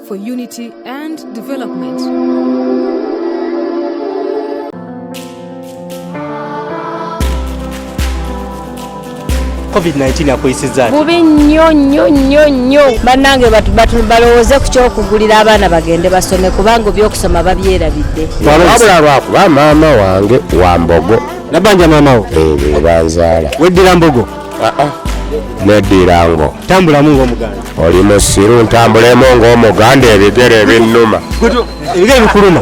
for unity and development. Covid-19 akuyisizza bubi nnyo nnyo nnyo nnyo. Bannange balowooze ku kyokugulira abaana bagende basome, kubanga ebyokusoma babyerabidde. Wabula lwakuba maama wange wa mbogo. Nabanja maama wo? Be banzaala. Weddira mbogo? Neddira ngo. Tambulamu ng'omuganda. Oli musiru, ntambulemu ng'omuganda, ebigere ebinnuma. Ebigere bikuluma?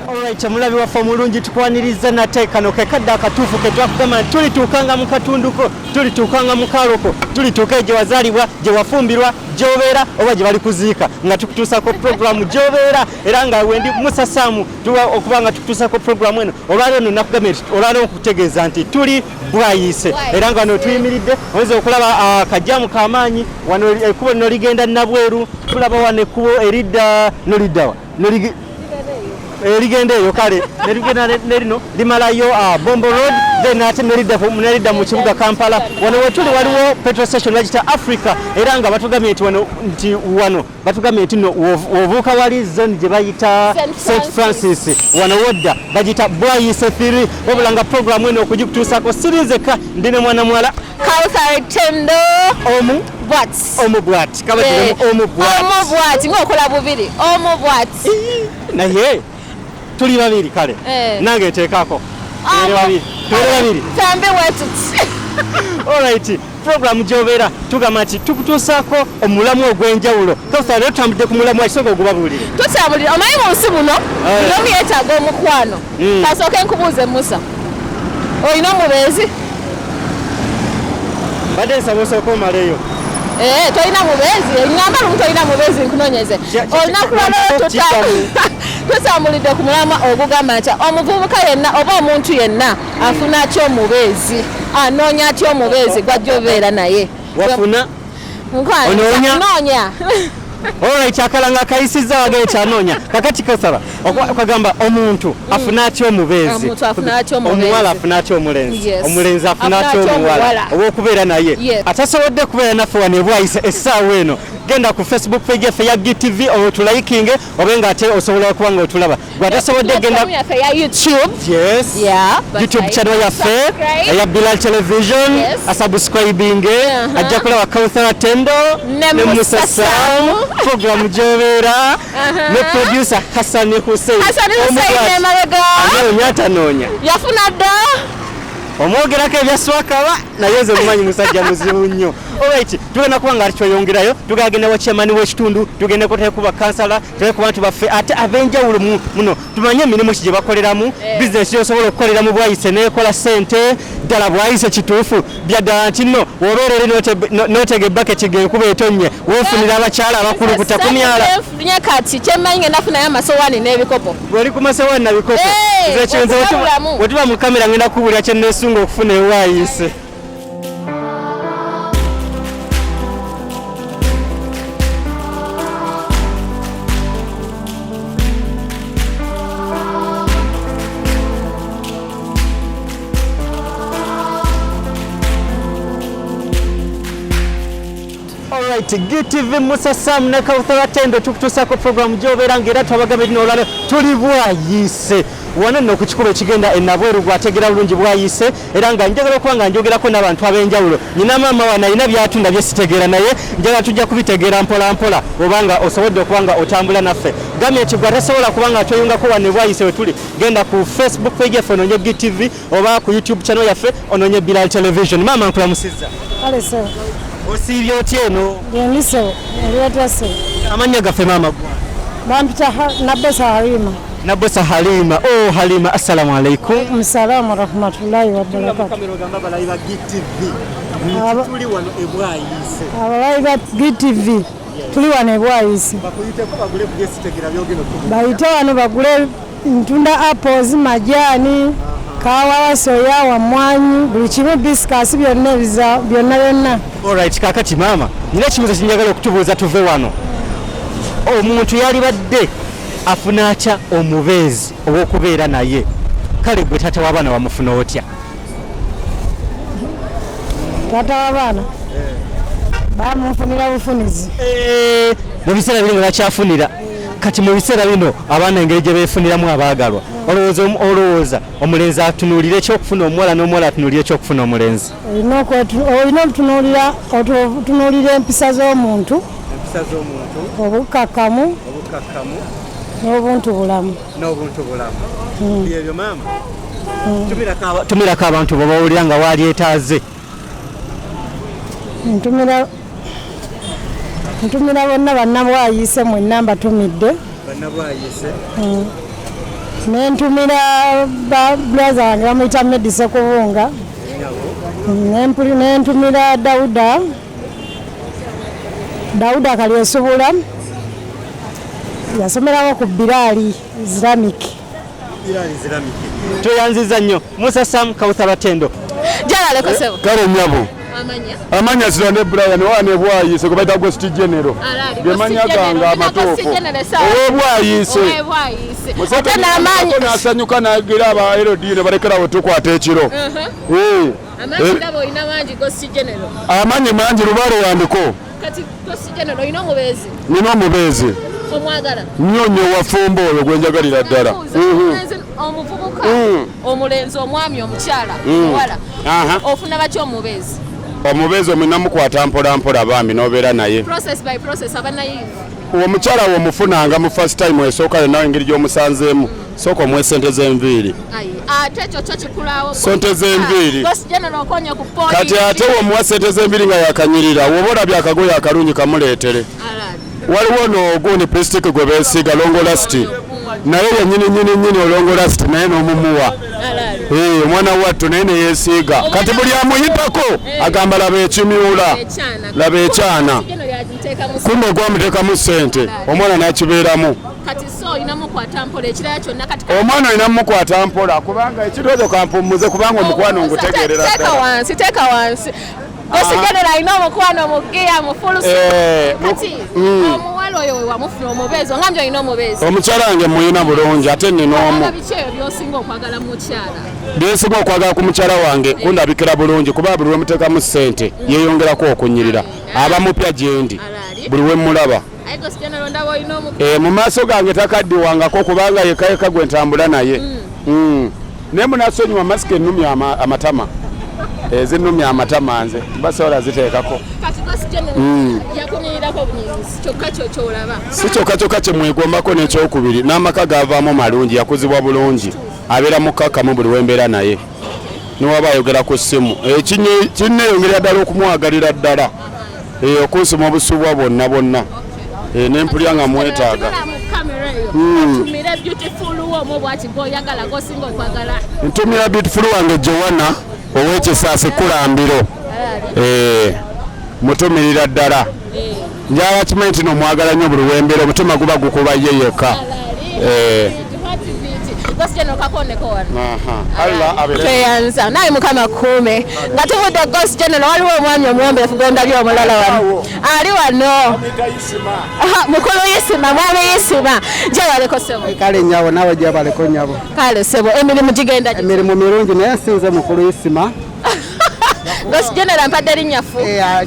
Alright, omulabi waffe omulungi, tukwaniriza nate. Kano ke kadde akatuufu ke twakugamba nti tulituukanga mu katunduko, tulituukanga mu kaaloko, tulituuka gye wazaalibwa, gye wafumbirwa, gy'obeera oba gye bali kuziika, nga tukutuusako puroguramu gy'obeera. Era nga wendi Musa Saamu tuba okuba nga tukutuusako puroguramu eno olwaleero. No nakugambye nti olwaleero nkutegeeza nti tuli Bwayiise, era nga wano tuyimiridde oyinza okulaba akajjamu k'amaanyi wano. Ekkubo lino ligenda Nabweru. Tulaba wano ekkubo eridda noliddawa erigenda eyo, kale nerigenda nerino limalayo Bombo Road, then ate neridda mu kibuga Kampala. Wano wetuli waliwo petrol station bagita Africa, era nga batugambye nti wano, nti wano batugambye nti no wovuuka wali zone gye bayita St Francis, wano wodda bagita Bwayiise 3. Wabula nga programu eno okugikutuusako siri nzekka, ndi ne mwana muwala Kauthar Tendo. Omu bwat. Omu bwati kabagiremu omu bwati. Omu bwati, ng'okola bubiri, omu bwati. Naye tuli babiri, kale nange nteekako tubeere babiri, tubeere babiri. Tambe wetuti. Alright, program gy'obeera tugamba nti tukutuusaako omulamu ogw'enjawulo. Kauthar, leero tutambudde ku mulamu akisooka ogubabuulire. Tutambulira, omanyi mu nsi muno buli omu yeetaaga omukwano. Kasooke nkubuuze, Musa, olina omubeezi? Badde nsaba osooka omaleyo. Eh, tolina mubeezi? Ngamba lumu tolina mubeezi, nkunonyeze. Olunaku lwaleero tutambulidde ku mulamwa ogugamba nti omuvubuka yenna oba omuntu yenna afuna atya omubeezi, anoonya atya omubeezi gwajja obeera naye. Wafuna? Nkwano, Onoonya? Noonya. Alright, akalanga akayisizza wagere kyanoonya. Kakati kasaba okagamba omuntu afuna atya omubeezi? Omuntu afuna atya omubeezi? Omuwala afuna atya omulenzi? Omulenzi afuna Afuna atya atya omuwala omuwala? ow'okubeera naye? Atasobodde kubeera naffe wano ebwayise essaawa eno, genda ku Facebook page yaffe ya GTV otulayikinge, obe nga ate osobola okuba nga otulaba. Gwe atasobodde genda Platform yaffe ya YouTube. YouTube channel yaffe Subscribe. eya Bilal Television, asubscribing, ajja kulaba Kauthar Tendo Ne Musa Sam, Sam. program gy'obeera ne producer Hassan Hussein. Hassan Hussein Omugwati. emabega. Anoonya atanoonya? Yafuna dda. Omwogerako ebyaswakaba, naye nze mumanyi musajja muzibu nnyo. Alright, tugenda kuba nga tweyongerayo, tugagenda wa chairman w'ekitundu, tugende ku bakansala, tugende ku bantu baffe ate ab'enjawulo muno, tumanye emirimu ki gye bakoleramu, bizinesi gyosobola okukolera mu Bwayise neekola ssente. Ddala Bwayise kituufu byaddala nti nno wobeera eri n'otega ebbaketi ng'enkuba etonnye weefunira abakyala abakulukuta ku myala? Nfunye kati kyemmanyi ngenda funayo amasowaani n'ebikopo. Bw'oli ku masowaani na bikopo. Nze kyenze okubabulamu. Wetuba mu kamera ngenda kubulira kye neesunga okufuna ewaayise. Alright, GTV Musa Sam ne Kauthara Tendo tukutuusaako programu gy'obeera ng'era twabagambye lino olwaleero tuli Bwayiise. Wano nno ku kikubo ekigenda e Nabweru gw'ategeera bulungi Bwayiise era nga njagala okuba nga njogerako n'abantu ab'enjawulo. Nina maama wano alina by'atunda bye sitegeera naye njagala tujja kubitegeera mpola mpola oba nga osobodde okuba nga otambula naffe. Gambye nti gwe atasobola kuba nga tweyungako wano e Bwayiise we tuli genda ku Facebook page yaffe onoonye GTV oba ku YouTube channel yaffe onoonye Bilal Television. Maama nkulamusizza. Kale ssebo. Osiibye otya eno? Gyendi ssebo. Oli otya ssebo? Amannya gaffe maama gwa? Bampita Nabbosa Halima. Nabbosa Halima. Oh Halima, assalamu alaikum. Alaikum salaam wa rahmatullahi wa barakatuh. Kamera ogamba abalabi ba GTV. Tuli wano e Bwayiise. Abalabi ba GTV tuli wano e Bwayiise. Bakuyiteko bagule ku byesitegera byogenda okutubuulira. Bayite wano bagule ntunda apples, majaani, kaawa, soya, wamwanyi, buli kimu, bisikasi byonna ebiza byonna byonna. Alright, kakati maama, nina ekibuuzo kyenjagala okutubuuza tuve wano. Omuntu yalibadde afuna atya omubeezi ow'okubeera naye? Kale gwe taata w'abaana wamufuna otya? Taata w'abaana bamunfunira bufunizi. Mu biseera bino nga bakyafunira. Kati mu biseera bino abaana engeri gye beefuniramu abaagalwa, olowooza omulenzi atunuulira ekyokufuna omuwala n'omuwala atunuulira ekyokufuna omulenzi? Olina okutunuulira empisa z'omuntu, empisa z'omuntu, obukkakkamu, obukkakkamu n'obuntu bulamu. N'obuntu bulamu. Byebyo maama. Tumirako abantu bo bawulira nga walyetaaze. Ntumira bonna bannabwayiise mwenna mbatumidde. Bannabwayiise. Nentumira ba brother wange bamuyita Medise Kubunga. Nentumira Dauda Kalyesubula yasomerawo ku Bilali Islamic. Bilali Islamic. Tweyanziza nnyo Musa Sam Kauthara Tendo. Jalale kosebo. Kale nnyabo. Amanya. Amanya Sirande Brian wane Bwayiise gwe bayita Ghost General. Alali, Bye manya Ghost General, gange olina amatuufu. Ghost General sawa. Ow'Obwayiise. Ow'Obwayiise. Museveni Ate n'amaanyi. N'asanyuka n'agira aba LD ne balekera awo tukwata ekiro. Amaanyi ndaba olina mangi Ghost General. Amaanyi mangi lubaale yandiko. Kati Ghost General olina omubeezi? Nina omubeezi. Omwagala? Nnyo nnyo wafumba oyo gwe njagalira ddala. Nabuuza, omuvubuka, omulenzi, omwami, omukyala, omuwala. Ofuna batya omubeezi? Omubeezi omulina mukwata mpola mpola bambi n'obeera naye. Process by process abanayivu. Omukyala w'omufunanga mu first time esooka yonna engeri gy'omusanzeemu, sooka omuwe ssente z'enviiri. Ayi, ate ekyo kyo kikulawo. Ssente z'enviiri. Ghost General okonye ku point. Kati ate w'omuwa ssente z'enviiri nga yakanyirira, w'oba olabye akagoye akalungi kamuleetere. Waliwo n'ogundi plastic gwe beesiiga longolasiti, naye yennyini nnyini nnyini olongolasiti naye n'omumuwa. Omwana wattu naye ne yeesiiga. Kati buli amuyitako agamba laba ekimyula, laba ekyana. Kumbe gwamuteekamu ssente, omwana n'akibeeramu. Kati so olina mukwata mpola ekirala kyonna kati Omwana olina mukwata mpola kubanga ekintu ekyo kampummuze kubanga omukwano ngutegeerera Teeka ddala. wansi, teeka wansi. Ghost General alina omukwano mu gear, mu full Kati, omuwala oyo we wamufuna omubeezi, ongambye olina omubeezi. Omukyala wange muyina bulungi ate nnina omu. Oyagala biki ebyo by'osinga okwagala mu mukyala? Byensinga okwagala ku mukyala wange kundabikira bulungi kuba buli lwe muteekamu ssente yeeyongerako okunyirira. Aba mupya gye ndi buli lwe mmulaba. Aye Ghost General ndaba olina omukwano. Mu maaso gange takaddiwangako kubanga yekka yekka gwe ntambula naye. Naye munasonyiwa masiki ennumya amatama. Zinnumya amatama nze basobola ziteekako. Kati Ghost General yakunyirirako obunyirizi kyokka kyo ky'olaba. Si kyokka kyokka kye mwegombako n'ekyokubiri n'amaka gavaamu malungi, yakuzibwa bulungi, abeera mukkakkamu buli wembeera naye. Niwaba ayogera ku ssimu. Kinneeyongerera ddala okumwagalira ddala. Okunsima obusubwa bwonna bwonna. Ne mpulira nga mwetaaga. Tunula mu kamera eyo. Otumire beautiful wo omwo bw'ati gw'oyagala, gw'osinga okwagala. Ntumira beautiful wange Joanna ow'ekisaasi Kulambiro. Mutumirira ddala. Njagala kimanyi nti nomwagala nnyo buli wembeera, omutima guba gukuba ye yekka. Ghost General kakoneko wano. Allah abeere. Tweyanza naye Mukama kuume. Nga tuvudde Ghost General waliwo omwami omuwombeefu gw'ondabye omulala wano. Ali wano. Aha, mukulu Isima, mwami Isima. Gyebaleko ssebo. Kale nnyabo, naawe gyebaleko nnyabo. Kale ssebo, emirimu gigenda gitya? Emirimu mirungi naye nsinze mukulu Isima. Gosi General mpadde erinnya ffu.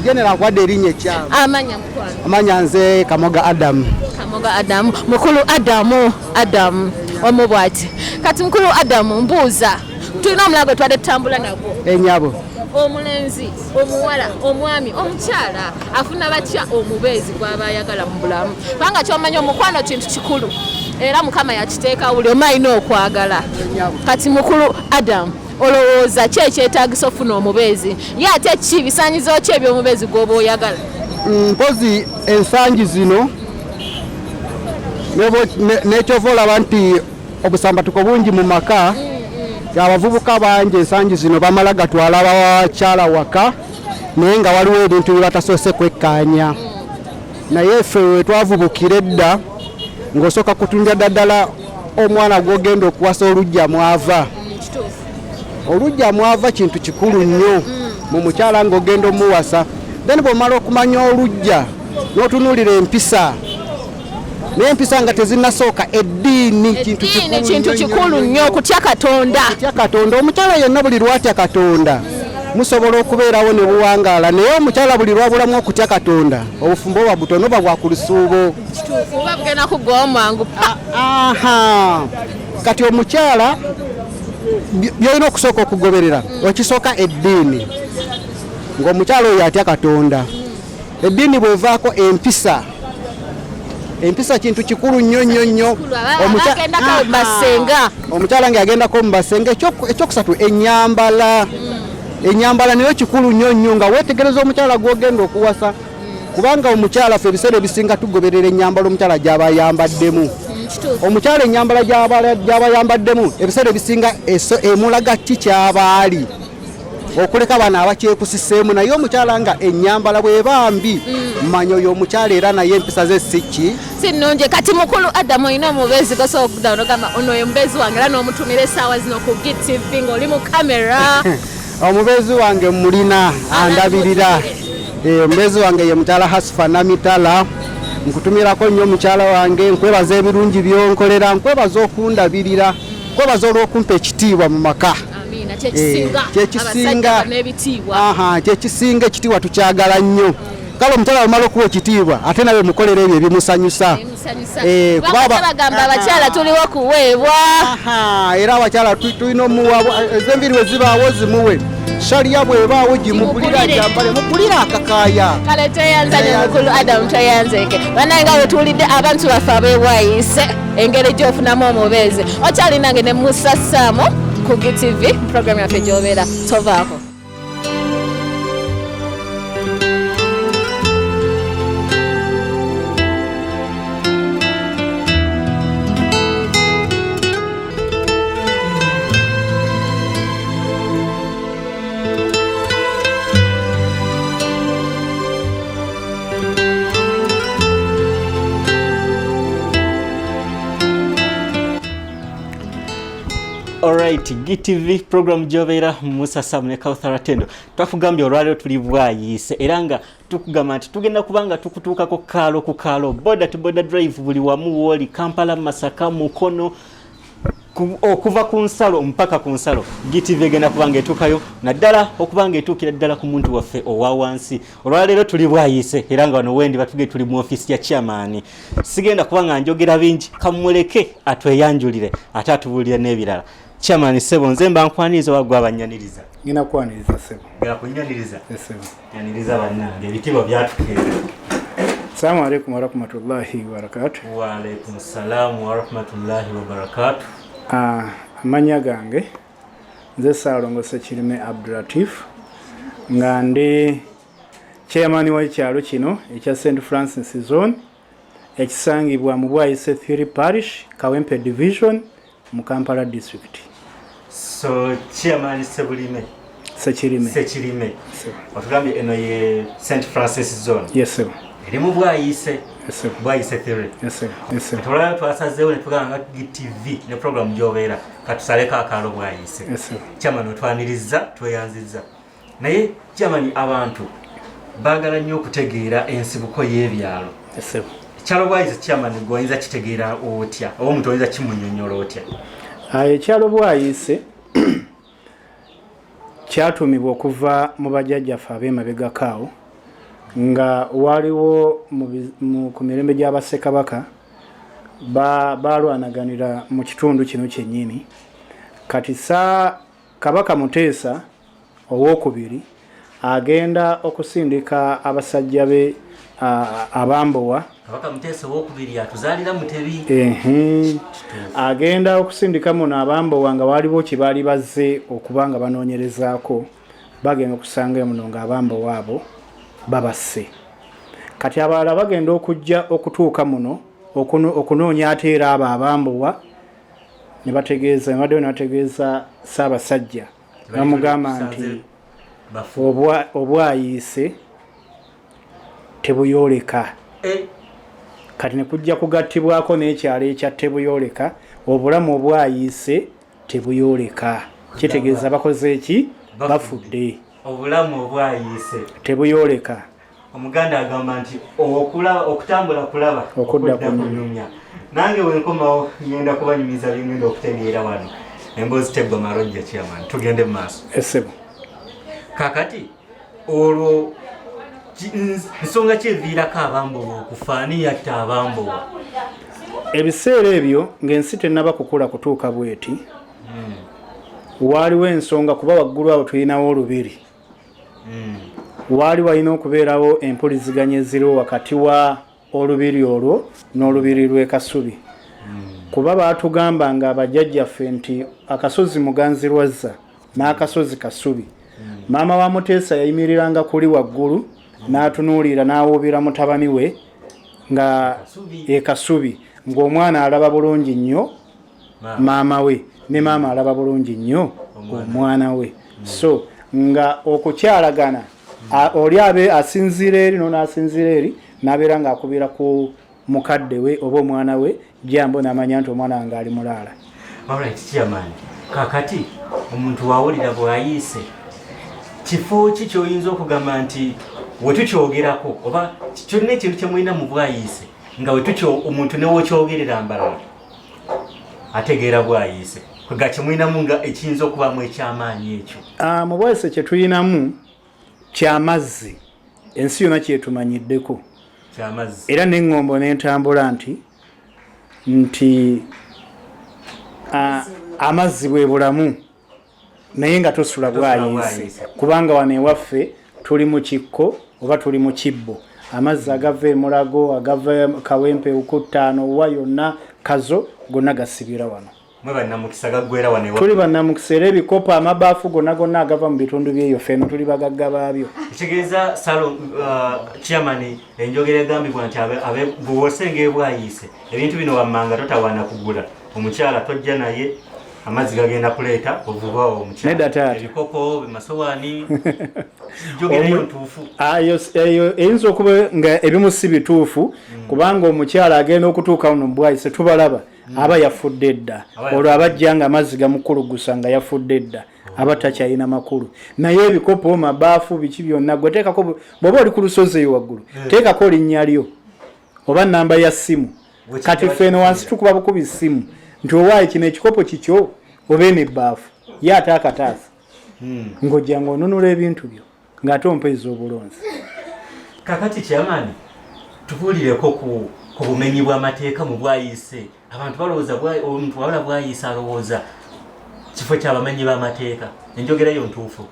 General nkwadde erinnya ekyamu. Amanya mukwano. Amanya nze Kamoga Adam. Kamoga Adamu, mukulu Adamu, Adamu omu bw'ati. Kati mukulu Adamu mbuuza, tulina omulala gwe tubadde tutambula nagwo. Enyabo. Omulenzi, omuwala, omwami, omukyala afuna batya omubeezi gw'aba ayagala mu bulamu? Kubanga ky'omanyi omukwano kintu kikulu era Mukama yakiteeka buli omu alina okwagala. Kati mukulu Adamu, olowooza ki ekyetaagisa okufuna omubeezi? Ye ate ki bisaanyizo ki eby'omubeezi gw'oba oyagala? Mpozi ensangi zino n'ekyova olaba nti obusambatuko bungi mu maka, abavubuka bangi ensangi zino bamala gatwala bakyala waka, naye nga waliwo ebintu bye batasoose kwekkaanya. Naye ffe we twavubukira edda ng'osooka kutundira ddala omwana gw'ogenda okuwasa oluggya mwava. Oluggya mwava kintu kikulu nnyo mu mukyala ng'ogenda omuwasa. Then bw'omala okumanya oluggya n'otunuulira empisa, naye empisa nga tezinnasooka eddiini kintu Eddiini kintu kikulu nnyo, okutya Katonda. Okutya Katonda. Omukyala yenna buli lw'atya Katonda musobola okubeerawo ne buwangaala, naye omukyala buli lw'abulamu okutya Katonda obufumbo buba butono, buba bwa ku lusuubo. Kituufu, buba bugenda kuggwawo mangu. Aha. Kati omukyala by'olina okusooka okugoberera, okisooka eddiini, ng'omukyala oyo atya Katonda. Eddiini bw'evaako empisa, empisa kintu kikulu nnyo nnyo nnyo. Abagendako mu basenga. Omukyala ng'agendako mu basenga. Ekyokusatu ennyambala. Ennyambala nayo kikulu nnyo nnyo nga weetegereza omukyala gw'ogenda okuwasa, kubanga omukyala ffe ebiseera ebisinga tugoberera ennyambala omukyala gy'aba ayambaddemu. Omukyala ennyambala gy'aba ayambaddemu ebiseera ebisinga emulaga ki ky'aba ali, okuleka bano abakyekusiseemu. Naye omukyala nga ennyambala bw'eba mbi, manya oyo omukyala era naye empisa ze si ki? Si nnungi. Kati mukulu Adamu, olina omubeezi gosobola okudda n'ogamba ono ye mubeezi wange, era n'omutumira essaawa zino ku GTV ng'oli mu kamera? Omubeezi wange mulina andabirira. Omubeezi wange ye mukyala Hasfa Namitala. Nkutumirako nnyo mukyala wange, nkwebaza ebirungi by'onkolera, nkwebaza okundabirira, nkwebaza olw'okumpa ekitiibwa mu maka. Amiina, kyekisinga. Kyekisinga. Abasajja n'ebitiibwa. Aha, kyekisinga, ekitiibwa tukyagala nnyo. Kale omukyala bw'amala okuwa ekitiibwa ate nawe mukolera ebyo ebimusanyusa. Ebimusanyusa. Kuba Bagamba abakyala tuliwo kuweebwa. Aha, era abakyala tulina omuwa, ez'enviiri bwe zibaawo zimuwe, shaliya bw'ebaawo gimugulira, gyambale, mugulire akakaaya. Kale tweyanzanye mukulu Adamu, tweyanzeke. Bannange, nga bwe tuwulidde abantu baffe abeewayise engeri gy'ofunamu omubeezi. Okyali nange ne Musa Saamu ku GTV, program yaffe gy'obeera tovaako. Alright, GTV program gy'obeera Musa Sam ne Kauthar Tendo. Twakugambye olwaleero tuli Bwayiise, era nga tukugamba nti tugenda kubanga tukutuukako kaalo ku kaalo, border to border drive, buli wamu wooli, Kampala, Masaka, Mukono, okuva ku nsalo mpaka ku nsalo. GTV egenda kubanga etuukayo, naddala okuba nga etuukira ddala ku muntu waffe owa wansi. Olwaleero tuli Bwayiise, era nga wano wendi batuge tuli mu ofiisi ya chairman. Sigenda kuba nga njogera bingi, kamuleke atweyanjulire ate atubuulire n'ebirala. Chairman ssebo, nze mba nkwaniriza oba gwe abanyaniriza? Ngenda kwaniriza ssebo. Genda kunyaniriza. Ssebo. Nyaniriza bannange, ebitiibwa byatukeera. Assalamu alaikum warahmatullahi wabarakatuh. Wa alaikum salamu warahmatullahi wabarakatuh. Amannya gange nze Ssaalongo Ssekirime Abdulatif, nga ndi chairman w'ekyalo kino ekya St Francis Zone ekisangibwa mu Bwaise 3 Parish, Kawempe Division, mu Kampala District. So chairman Sebulime. Sekirime. Sekirime. Sebo. Otugambye eno ye St Francis Zone. Yes sebo. Eri mu Bwaise. Yes sebo. Bwaise 3. Yes sebo. Yes sebo. Tulala twasazeewo ne tugamba nga GTV ne program gy'obeera katusaleko akaalo Bwaise. Yes sebo. Chairman otwaniriza, tweyanzizza. Naye chairman, abantu baagala nnyo okutegeera ensibuko y'ebyalo. Yes sebo. Ekyalo Bwaise chairman, gwe oyinza kitegeera otya? Oba omuntu oyinza kimunnyonnyola otya? Ekyalo Bwaise Kyatumibwa okuva mu bajjajjaffe ab'emabegako awo nga waliwo ku mirembe gya bassekabaka balwanaganira mu kitundu kino kyennyini. Kati sa Kabaka Muteesa owokubiri agenda okusindika abasajja be abambowa. Kabaka Muteesa owokubiri atuzaalira Mutebi. Agenda okusindika muno abambowa nga waliwo kye baali bazze okuba nga banoonyerezaako, bagenda okusanga muno nga abambowa abo babasse. Kati abalala bagenda okujja okutuuka muno okunoonya ate era abo abambowa ne bategeeza, ne baddayo ne bategeeza Ssaabasajja, bamugamba nti obwayiise tebuyooleka. Kati ne kujja kugattibwako n'ekyalo ekya tebuyooleka, obulamu obwayiise tebuyooleka, kitegeeza bakoze ki? Bafudde. Obulamu obwayiise tebuyooleka. Omuganda agamba nti okutambula kulaba, okudda kunyumya. Nange wenkomawo ngenda kubanyumiza byengenda okutegeera wano. Emboozi teggwa malojja, chairman, tugende mu maaso. Esebo. Kakati olwo nsonga ki eviirako abambowa okufa? Ani yatta abambowa? Ebiseera ebyo ng'ensi tennaba kukula kutuuka bweti, waaliwo ensonga, kuba waggulu awo tulinawo olubiri, waali walina okubeerawo empuliziganya eziriwo wakati wa olubiri olwo n'olubiri lw'e Kasubi, kuba baatugamba nga abajjajjaffe nti akasozi Muganzirwazza n'akasozi Kasubi, maama wa Muteesa yayimiriranga kuli waggulu n'atunuulira n'awuubira mutabani we nga e Kasubi, ng'omwana alaba bulungi nnyo maama we ne maama alaba bulungi nnyo omwana we. So nga okukyalagana, oli abe asinziira eri n'ono asinziira eri, n'abeera ng'akubira ku mukadde we oba omwana we jambo, n'amanya nti omwana wange ali mulaala. Alright, chairman, kakati omuntu wawulira bwayiise, kifo ki kyoyinza okugamba nti wetukyogerako oba kyonna ekintu kyemulina mu bwayiise nga wetukyo omuntu newokyogerera mbalala ategeera bwayiise, kwega kyemulinamu nga ekiyinza okubaamu ekyamaanyi ekyo? Mu bwayiise kyetulinamu kyamazzi, ensi yonna kyetumanyiddeko. Kyamazzi. Era neŋŋombo n'entambula nti amazzi bwe bulamu, naye nga tosula bwayiise, kubanga wano ewaffe tuli mu kikko oba tuli mu kibbo, amazzi agava Emulago, agava Kawempe ukuttaano wa yonna Kazo, gonna gasibira wano. Mwe bannamukisa, gaggwera wano ewa. Tuli bannamukisa, era ebikopo, amabaafu gonna gonna agava mu bitundu byeyo, ffeno tuli bagagga baabyo. Ekitegeeza salo, chairman, enjogera egambibwa nti bw'osenga ebwayiise ebintu bino wammanga totawaana kugula omukyala, tojja naye, amazzi gagenda kuleeta ovubawo omukyala. Nedda, taata. Ebikopo, masowaani, njogerayo ntuufu? Eyo eyinza okuba nga ebimu si bituufu, kubanga omukyala agenda okutuuka wano mu bwayise tubalaba aba yafudde dda. Olwo abajja nga amazzi gamukulugusa nga yafudde dda, aba takyalina makulu. Naye ebikopo, mabaafu, biki byonna, gwe teekako bw'oba oli ku lusozi eyo waggulu, teekako linnya lyo oba namba ya ssimu. Kati ffe eno wansi tukuba bukubi ssimu nti owaayi, kino ekikopo kikyo oba eno ebbaafu ye, ate akataasa ng'ojja ng'onunula ebintu byo ng'ate ompeeza obulonzi. Kakati chairman, tubuulireko ku bumenyi bw'amateeka mu bwayiise. Abantu balowooza omuntu wabula bwayiise alowooza kifo kyabamenyi b'amateeka. Enjogerayo ntuufu?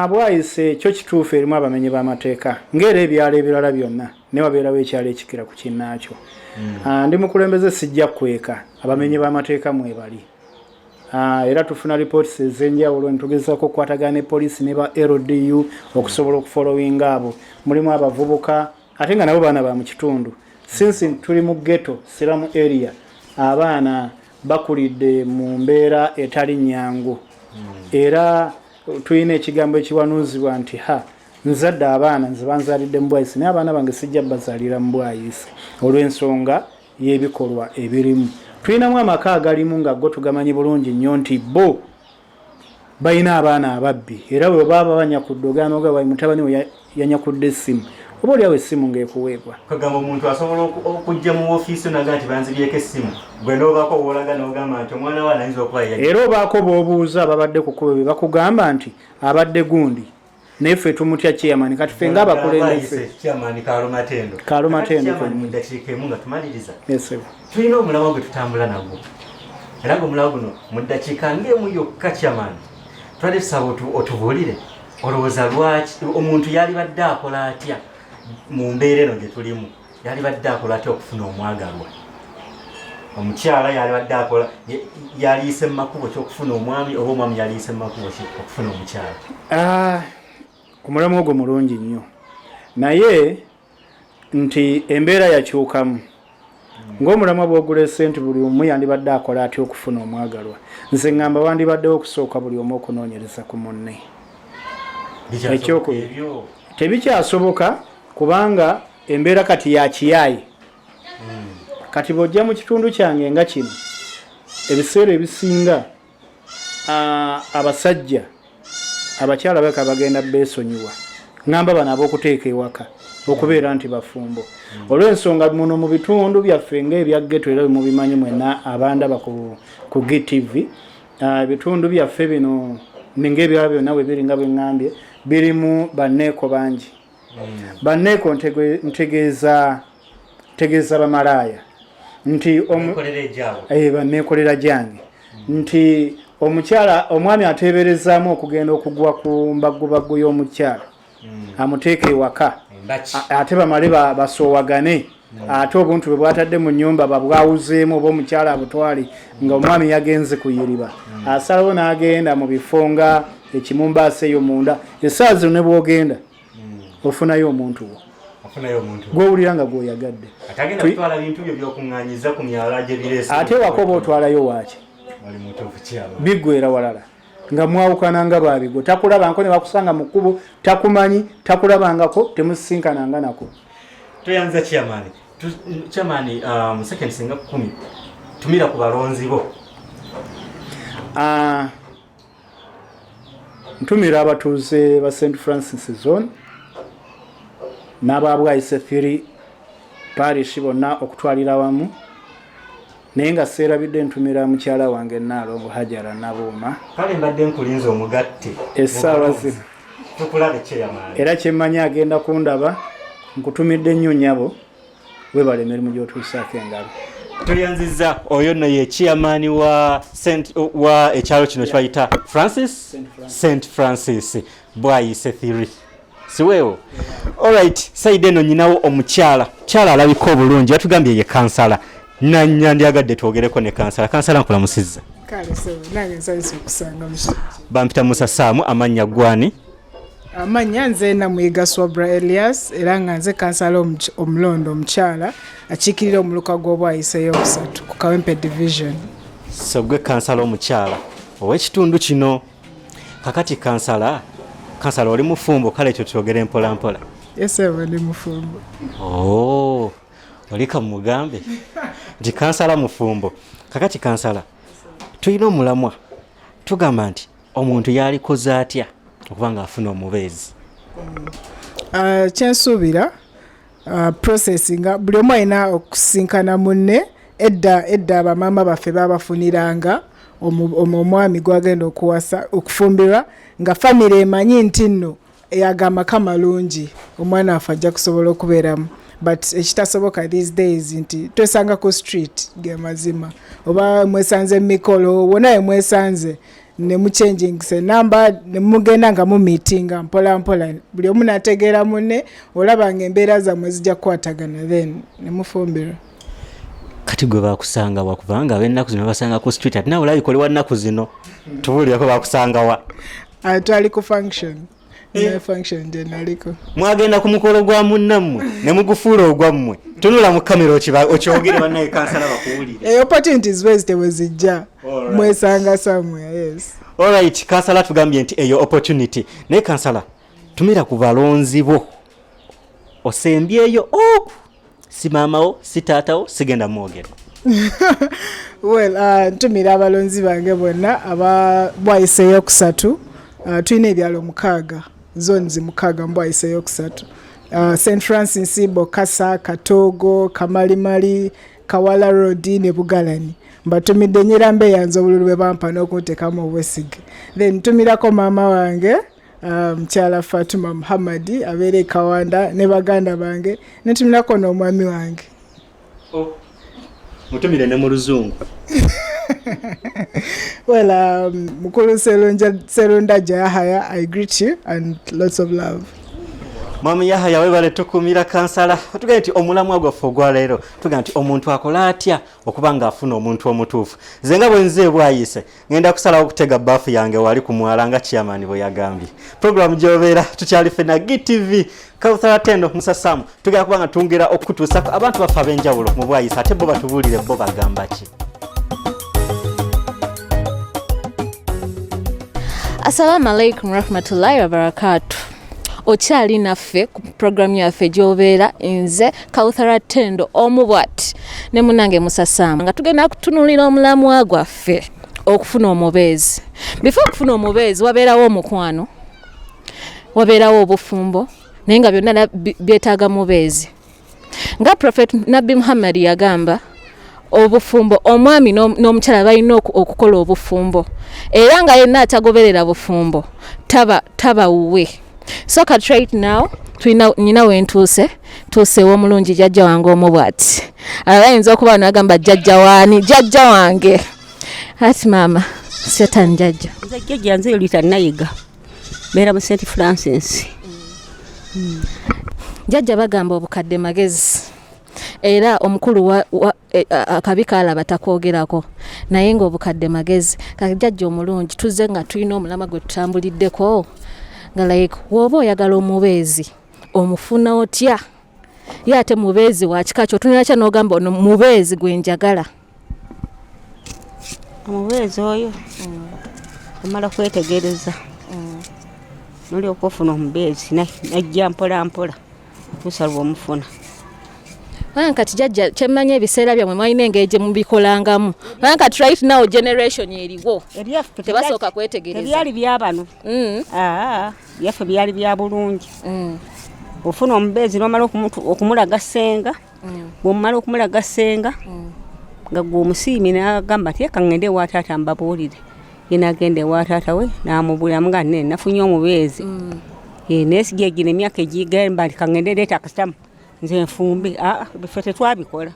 Bwayise kyo kituufu, erimu abamenyi b'amateeka ng'era ebyalo ebirala byonna, naye wabeerawo ekyalo ekikira ku kinnaakyo. Ndi mukulembeze, sijja kweka, abamenyi b'amateeka mwebali. Era tufuna reports ez'enjawulo netugezaako okukwatagana ne poliisi ne ba LDU okusobola okufollowinga abo. Mulimu abavubuka ate nga nabo baana ba mu kitundu. Since tuli mu ghetto slum area, abaana bakulidde mu mbeera etali nnyangu, era tulina ekigambo ekiwanuuzibwa nti ha, nzadde abaana, nze banzaalidde mu bwayise, naye abaana bange sijja bazaalira mu bwayise olw'ensonga y'ebikolwa ebirimu. Tulinamu amaka agalimu nga go tugamanyi bulungi nnyo nti bo balina abaana ababbi, era bwe baba banyakudde ogamba mutabani we yanyakudde essimu. Oba oliawo essimu ng'ekuweebwa. Kagamba omuntu asobola okujja mu ofiisi naga nti banzibyeko essimu, gwe n'obaako woolaga n'ogamba nti omwana we anayinza okuba ye. Era obaako b'obuuza ababadde ku kkubo be bakugamba nti abadde gundi, naye ffe tumutya chairman. Kati ffe ng'abakulembeze Chairman Kalumatendo. Kalumatendo. Chairman, mu ddakiika emu nga tumaliriza, Yes, sir. Tulina omulamwa gwe tutambula nagwo, era nga omulamwa guno mu ddakiika ng'emu yokka, chairman, twali tusaba otubuulire olowooza lwaki omuntu yalibadde akola atya mu mbeera eno gye tulimu, yalibadde akola atya okufuna omwagalwa omukyala, yalibadde akola yaliyise mu makubo ki okufuna omwami, oba omwami yaliyise mu makubo ki okufuna omukyala? Ah, omulamwa ogwo mulungi nnyo, naye nti embeera yakyukamu ng'omulamwa bw'oguleese nti buli omu yandibadde akola atya okufuna omwagalwa, nze ŋŋamba wandibaddewo okusooka buli omu okunoonyereza ku munne. Ekyokubiri, Ebyo tebikyasoboka kubanga embeera kati ya kiyaayi. Kati bw'ojja mu kitundu kyange nga kino, ebiseera ebisinga abasajja abakyala baka bagenda beesonyiwa, ŋŋamba bano ab'okuteeka ewaka okubeera nti bafumbo, olw'ensonga muno mu bitundu byaffe ng'ebya ghetto, era mubimanyi mwenna abandaba ku GTV, ebitundu byaffe bino ng'ebyaba byonna bwe biri nga bwe ŋŋambye, birimu banneeko bangi. Banneeko ntegeeza bamalaaya nti Beekolera egyabwe. Banneekolera gyange, nti omukyala omwami ateeberezaamu okugenda okugwa ku mbaggubaggu y'omukyala amuteeka ewaka. Embaki. Ate bamale basoowagane, ate obuntu bwe bwatadde mu nnyumba babwawuzeemu, oba omukyala abutwale nga omwami yagenze kuyiriba, asalawo n'agenda mu bifo nga ekimumbaasa eyo munda. Essaawa zino ne bw'ogenda ofunayo omuntu wo Ofunayo omuntu gw'owulira nga gw'oyagadde. Atagenda kutwala bintu byo byokuŋŋanyiza ku myala gye bireese. Ate waka oba otwalayo waaki? Oli mutuufu, kyama. Biggwera walala nga mwawukana nga babigo, takulabangako, ne bakusanga mu kkubo takumanyi, takulabangako, temusisinkananga nako. Toyanza, chairman. Chairman, second singa 10, tumira ku balonzi bo. Ah, ntumira abatuuze ba St Francis Zone n'ababwayise 3 parish bonna okutwalira awamu, naye nga seerabidde ntumira mukyala wange Naalongo Hajara Nabuuma. Kale mbadde nkulinze omugatte. Essaawa zino. Tukulabe, chairman. Era kyemmanyi agenda kundaba. Nkutumidde nnyo nnyabo, webala emirimu gy'otuusaako engalo. Toyanziza. Oyo nno ye chairman wa St wa ekyalo kino kibayita Francis, St Francis Bwayise 3, siweewo? Alright, side eno nyinawo omukyala, kyala alabika obulungi, yatugambye ye kansala. Nandyagadde twogereko ne kansala. Kansala, nkulamusizza. Kale sebo, nange nsanyusa okusanga mu kitundu. Bampita Musa Saamu. Amannya gwani? Amannya nze Namuyiga Swabra Elias, era nga nze kansala omulondo omukyala akiikirira omuluka gw'Obwayise ey'okusatu ku Kawempe Division. So gwe kansala omukyala ow'ekitundu kino. Kakati kansala, kansala oli mufumbo? Kale ekyo twogere mpola mpola. Yes sebo, ndi mufumbo. Oh, olika mugambe nti kansala mufumbo. Kakati kansala, tulina omulamwa, tugamba nti omuntu yalikoze atya okuba nga afuna omubeezi? Kyensuubira process nga buli omu alina okusinkana munne. Edda edda bamaama baffe babafuniranga omwami gwagenda okuwasa, okufumbirwa, nga famire emanyi nti nno yaga amaka malungi, omwana waffe ajja kusobola okubeeramu. But ekitasoboka these days nti twesanga ku street, ge mazima, oba mwesanze mumikolo, wonna we mwesanze ne muchangingisa enamba ne mugenda nga mumeetinga mpola mpola, buli omu n'ategeera munne, olaba nga embeera zammwe zijja kukwatagana, then ne mufumbirwa. Kati gwe bakusanga wa? Kubanga ab'ennaku zino basanga ku street, ate nawe olabika oli wa nnaku zino. Tubuulireko, bakusanga wa? Ah, twali ku function, ne function gye naliko. Mwagenda ku mukolo gwa munnammwe ne mugufuula ogwammwe. Tunula mu kamera okyogere, bannaye kansala bakuwulire. Opportunities bwezite bwe zijja, mwesanga somewhere, yes. Alright, kansala tugambye nti eyo opportunity. Naye kansala, tumira ku balonzi bo, osembyeyo oku si maamawo si taatawo, sigenda mwogera. Well, ntumira abalonzi bange bonna aba Bwayise eyokusatu. Tulina ebyalo 6, zones 6 mu Bwayise eyokusatu. St Francis, Bokasa, Katogo, Kamalimali, Kawala Road ne Bugalani. Mbatumidde nnyo era mbeeyanza obululu bwe bampa n'okunteekamu obwesige. Then ntumirako maama wange mukyala Fatuma Muhammadi abeera e Kawanda ne baganda bange, nentumirako n'omwami wange. Oh. Mutumire ne mu luzungu. Well, Mukulu Serundaja Yahaya, I greet you and lots of love. Mwami Yahaya webale tukumira kansala. Tugambye nti omulamwa gwaffe ogwaleero tugamba nti omuntu akola atya okuba ng'afuna omuntu omutuufu. Nze nga bwe nze bwayise ngenda kusalawo okutega baafu yange wali ku mwala nga chairman bwe yagambye. Program gy'obeera tukyali ffenna GTV Kauthara Tendo Musa Sam, tugenda kuba nga twongera okutuusako abantu baffe ab'enjawulo mu bwayise ate bo batubuulire bo bagamba ki. Assalamu alaikum rahmatullahi wabarakatuh. Okyali naffe ku programu yaffe gy'obeera, nze Kauthara Tendo omu bw'ati ne munnange Musa Sam, nga tugenda kutunuulira omulamwa gwaffe okufuna omubeezi. Before okufuna omubeezi wabeerawo omukwano, wabeerawo obufumbo, naye nga byonna byetaaga mubeezi. Nga Prophet Nabbi Muhammad yagamba, obufumbo omwami n'omukyala balina okukola obufumbo, era nga yenna atagoberera bufumbo taba wuwe. So kati right now tulina nyina wentuuse, tuuse ew'omulungi jjajja wange omu bw'ati. Ayinza okuba n'agamba jjajja waani, jjajja wange. Ati maama Satan jjajja. Nze jjajja nze Yolita Nayiga, mbeera mu St Francis. Jjajja bagamba obukadde magezi, era omukulu akabi kaalaba takwogerako, naye ng'obukadde magezi. Kati jjajja omulungi tuzze nga tulina omulamwa gwe tutambuliddeko nga like w'oba oyagala omubeezi omufuna otya, ye ate mubeezi wa kika kyo otunula kya n'ogamba ono mubeezi gwe njagala. Omubeezi oyo omala kwetegereza nolyoka ofuna omubeezi najja mpola mpola okutuusa lw'omufuna. Kubanga kati jjajja kyemmanyi ebiseera byammwe mwalina engeri gye mubikolangamu, kubanga kati right now generation eriwo tebasooka kwetegereza. Tebyali bya bano. Byaffe byali bya bulungi. Ofuna omubeezi n'omala okumulaga ssenga, bw'omala okumulaga ssenga nga gwe omusiimye n'agamba nti eka ŋŋende ewa taata mbabuulire. Ye n'agenda ewa taata we n'amubuulira nga nne nafunye omubeezi. Naye si gye gino emyaka egigamba nti ka ŋŋende ndeete akatamu nze nfumbe. Ffe tetwabikola.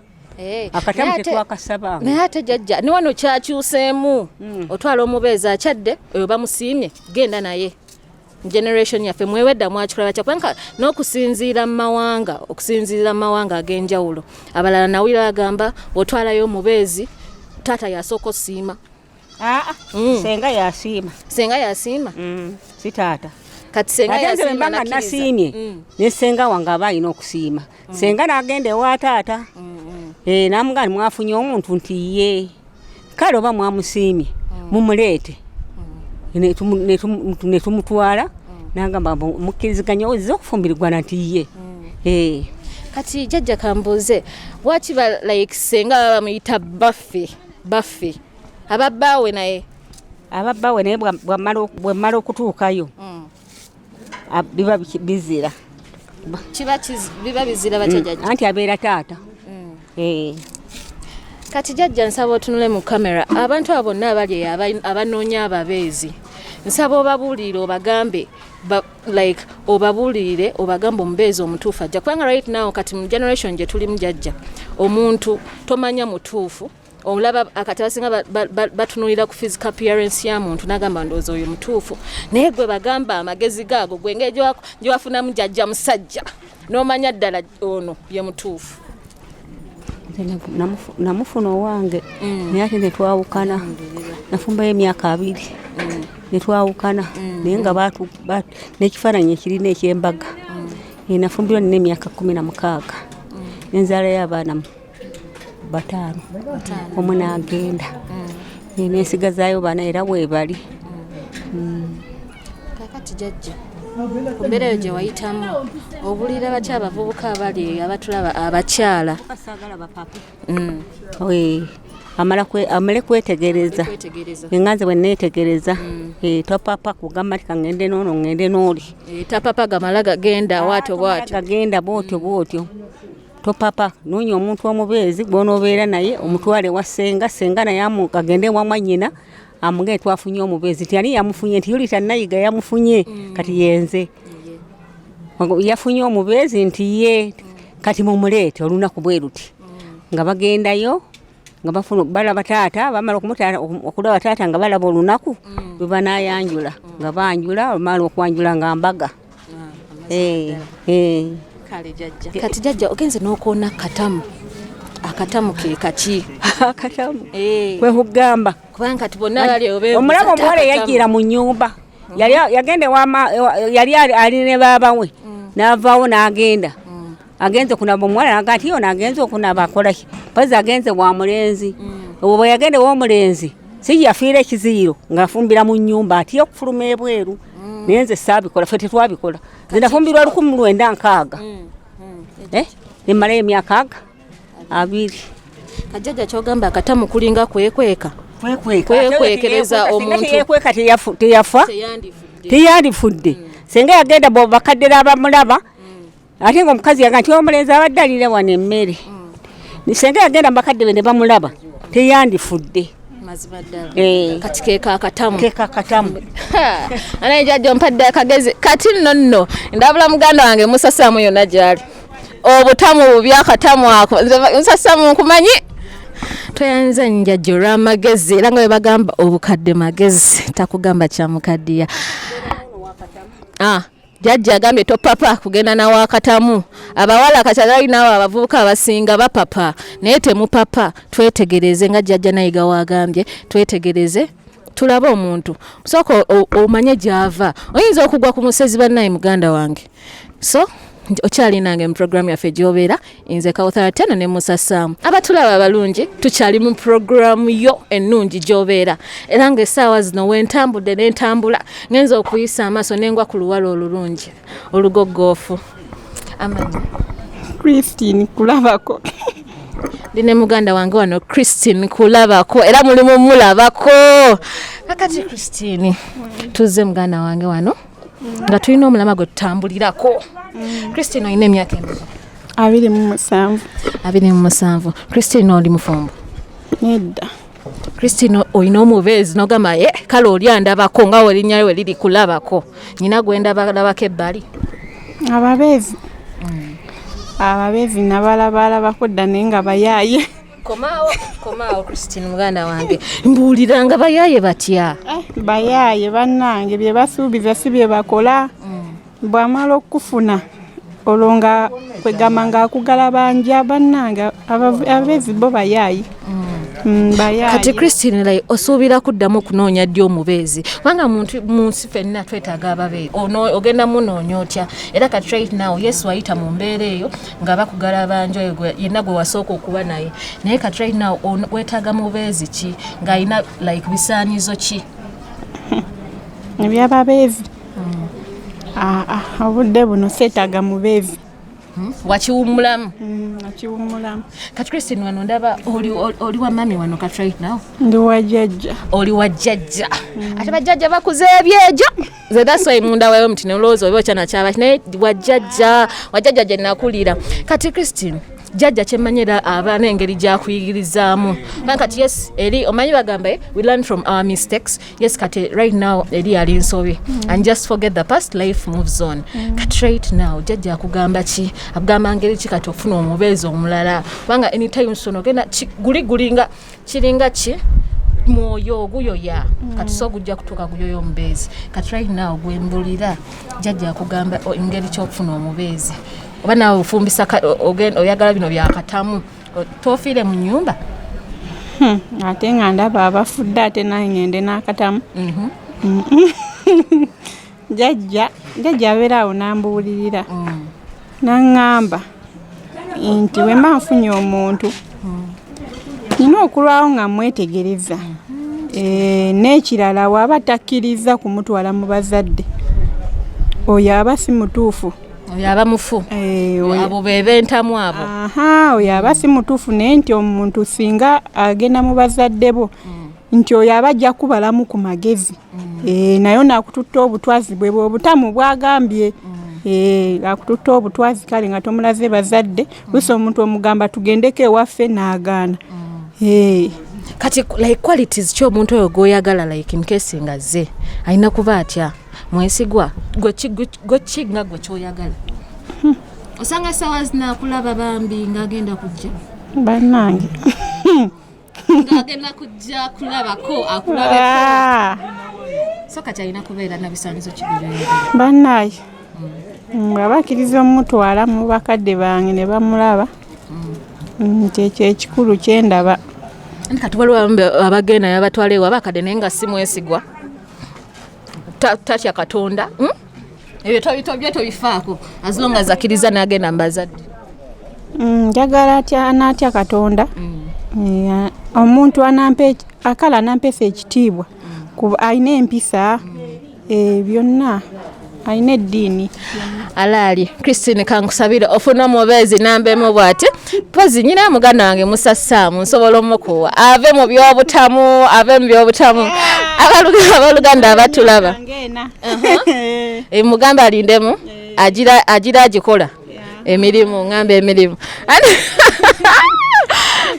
Akatamu tetwakasabanga. Naye ate jjajja ne wano kyakyuseemu. Otwala omubeezi akyadde oyo bamusiimye genda naye. Generation yaffe mwewedda mwakikola batya? Kubanga n'okusinziira mu mawanga, okusinziira mu mawanga ag'enjawulo abalala nawulira bagamba otwalayo omubeezi taata yasooka osiima. Senga yasiima. Senga yasiima? Si taata. Kati senga Ate nze yasiima bwe mba nga nakkiriza. nasiimye, ne senga wange aba alina okusiima. Senga n'agenda ewa taata. N'amugamba nti mwafunye omuntu nti ye. Kale oba mwamusiimye, mumuleete. Ne tumutwala, n'agamba mbu mukkiriziganya ozze okufumbirigwana nti ye. Kati jjajja kambuuze, lwaki ba like senga baba bamuyita baffe, baffe ababbaawe naye? Ababbaawe naye bwamala okutuukayo, biba bizira. Kiba biba bizira batya jjajja? Anti abeera taata. Kati jjajja nsaba otunule mu kamera, abantu abo bonna abali eyo abanoonya ababeezi, nsaba obabuulirire obagambe like obabuulirire obagambe omubeezi omutuufu ajja, kubanga right now kati mu generation gye tulimu jjajja omuntu tomanya mutuufu, olaba akati abasinga batunuulira ku physical appearance ya muntu n'agamba ndowooza oyo mutuufu, naye gwe bagamba amagezi gaago gwe engeri gye wafunamu jjajja musajja n'omanya ddala ono ye mutuufu. Nze namufuna owange, naye ate ne twawukana, nafumbayo emyaka 2 ne twawukana, naye nga n'ekifaananyi ekirina eky'embaga. Nafumbirwa nina emyaka 16, nenzaalayo abaana 5, omu n'agenda. Nensigazaayo bana era weebali. Kaakati jjajja, ku mbeera eyo gye wayitamu, obulira batya abavubuka abali eyo abatulaba abakyala? Amala amale kwetegereza. Nga nze bwe neetegereza. Eh, topapa kugamba nti kaŋŋende n'ono, ŋŋende n'oli. Eh, tapapa gamala gagenda bwatyo bwatyo. Gagenda bwotyo bwotyo. Topapa, noonya omuntu omubeezi gw'onoobeera naye, omutwale ewa ssenga, ssenga naye agende ewa mwannyina amugende twafunye omubeezi, nti ani yamufunye, nti Yulita Nayiga yamufunye, kati yenze. Yafunye omubeezi nti ye, kati mumuleete olunaku bwe luti. Nga bagendayo, nga bafuna, balaba taata, bamala okulaba taata nga balaba olunaku lwe banaayanjula, nga banjula, bamala okwanjula nga mbaga. Kale jjajja. Kati jjajja ogenze n'okoona akatamu. Akatamu ke kaki? Akatamu. Kwe kugamba. Kubanga kati bonna bali obeebuuza Omulaba ate omuwala akatamu. eyajjira mu nnyumba. Yali yagenda ewa yali ali ne baaba we. N'avaawo n'agenda. Agenze kunaba, omuwala n'agamba nti ono agenze okunaba akola ki? Mpozzi agenze wa mulenzi. Obwo bwe yagenda ew'omulenzi, si yafiira ekiziyiro ng'afumbira mu nnyumba, atya okufuluma ebweru. Naye nze saabikola, ffe tetwabikola. Nze nafumbirwa 1960. Ne mmalayo emyaka aga 20. Kajjajja ky'ogamba akatamu kulinga kwekweka. Kwekwekereza omuntu. Teyekweka, teyafa. Teyandifudde. Senga yagenda bo bakadde abamulaba. Ate ng'omukazi yagamba nti omulenzi abadde alira wano emmere. Senga yagenda mu bakadde be ne bamulaba, teyandifudde. Mazima ddala. Kati ke kakatamu. Ke kakatamu. Anaye jjajja ompadde akagezi. Kati nno nno ndabula muganda wange Musa Saamu yonna gy'ali. Obutamu bubi akatamu ako. Nze Musa Saamu nkumanyi. Tweyanze njajja olw'amagezi, era nga bwe bagamba obukadde magezi, takugamba kya mukaddiya. Jjajja agambye topapa kugenda na wakatamu. Abawala kati ali naawe abavubuka abasinga bapapa, naye temupapa, twetegereze nga jjajja Nayiga w'agambye, twetegereze tulabe omuntu. Sooka omanye gy'ava. Oyinza okugwa ku musezi bannaye muganda wange. So okyali nange mu programu yaffe gy'obeera, nze Kauthar Teno ne Musa Sam. Abatulaba abalungi, tukyali mu programu yo ennungi gy'obeera, era ng'essaawa zino wentambudde n'entambula ngenza okuyisa amaaso nengwa ku luwala olulungi olugoggoofu. Amannya? Christine Kulabako. Ndi ne muganda wange wano Christine Kulabako, era mulimu mulabako. Kakati Christine, tuzze muganda wange wano nga tulina omulama gwe tutambulirako. Christine, olina emyaka emeka? 27. 27. Christine, oli mufumbo? Nedda. Christine, olina omubeezi n'ogamba ye kale oli andabako nga erinnya lye liri kulabako, nyina gwe ndabalabako ebbali? Ababeezi. Ababeezi nabalabalabako dda naye nga bayaaye. Komaawo, komaawo Christine muganda wange, mbuulira nga bayaaye batya? Bayaaye bannange, bye basuubiza si bye bakola. Bw'amala okufuna olwo nga kwegamba ng'akugalabanja, bannange ababeezi bo bayaaye. Bayaaye. Kati Christine, like, osuubira kuddamu okunoonya ddi omubeezi? Kubanga muntu mu nsi ffenna twetaaga ababeezi. Ono ogenda munoonya otya? Era kati right now, yes, wayita mu mbeera eyo nga bakugalabanja oyo yenna gwe wasooka okuba naye, naye kati right now weetaaga mubeezi ki ng'alina like bisaanyizo ki? Ebyababeezi, obudde buno seetaaga mubeezi. Wakiwummulamu? Nakiwummulamu. Kati Christine, wano ndaba oli wa mami wano kati right now? Ndi wa jjajja. Oli wa jjajja. Ate bajjajja bakuza ebyejo. Nze that's why munda wayo muti nolowooza oba okyana kyabaki, naye wa jjajja, wa jjajja gye nakulira. Kati Christine, jjajja kyemmanyi era aba n'engeri gyakuyigirizaamu. Kubanga kati yes, eri omanyi bagamba, we learn from our mistakes. Yes, kati right now eri yali nsobi. And just forget the past, life moves on. Kati right now jjajja akugamba ki? Akugamba ngeri ki kati ofuna omubeezi omulala? Kubanga anytime soon ogenda guli gulinga kiringa ki mwoyo oguyoya. Kati so gujja kutuuka guyoya omubeezi. Kati right now gwembulira, jjajja akugamba engeri ky'okufuna omubeezi, oba naawe ofumbisa oyagala bino byakatamu, tofiire mu nnyumba? Ate nga ndaba abafudde, ate nange ngende n'akatamu. Jjajja abeera awo n'ambuulirira, n'aŋŋamba nti bwe mba nfunye omuntu nina okulwawo nga mwetegereza. N'ekirala, bw'aba takkiriza kumutwala mu bazadde, oyo aba si mutuufu. Oyo aba mufu. Abo be bentamu abo. Aha, oyo aba si mutuufu, naye nti omuntu singa agenda mu bazadde bo, nti oyo aba ajja kubalamu ku magezi. Naye ono akututta obutwazi bwe bwobutamu bwagambye. Akututta obutwazi, kale nga tomulaze bazadde. Lusi omuntu omugamba tugendeko ewaffe n'agaana. Kati like qualities ki omuntu oyo gwoyagala, like in case nga ze alina kuba atya, mwesigwa, gwe ki nga gwe kyoyagala? Osanga sawa zinakulaba bambi ng'agenda kujja. Bannange. Ng'agenda kujja kulabako, akulabeko. So kati alina kubeera na bisaanizo kibiri? Bannaye, bw'aba akkiriza omutwala mu bakadde bange ne bamulaba, kyekyo ekikulu kyendaba. Kati waliwo abamu abagenda ne babatwala ewa bakadde naye nga si mwesigwa, tatya Katonda, Ebyo tobyo tobifaako as long as akkiriza n'agenda mu bazadde? Njagala atya, anaatya Katonda. Omuntu anampa akala anampesa ekitiibwa, kuba alina empisa, byonna, alina eddiini. Alaali Christine, kankusabire ofune omubeezi nambemu bw'ati. Pozi nyina muganda wange Musa Saamu, nsobola omukuwa ave mu byobutamu, ave mu byobutamu. Abooluganda abatulaba, mugambe alindemu agira agikola emirimu, ngamba emirimu.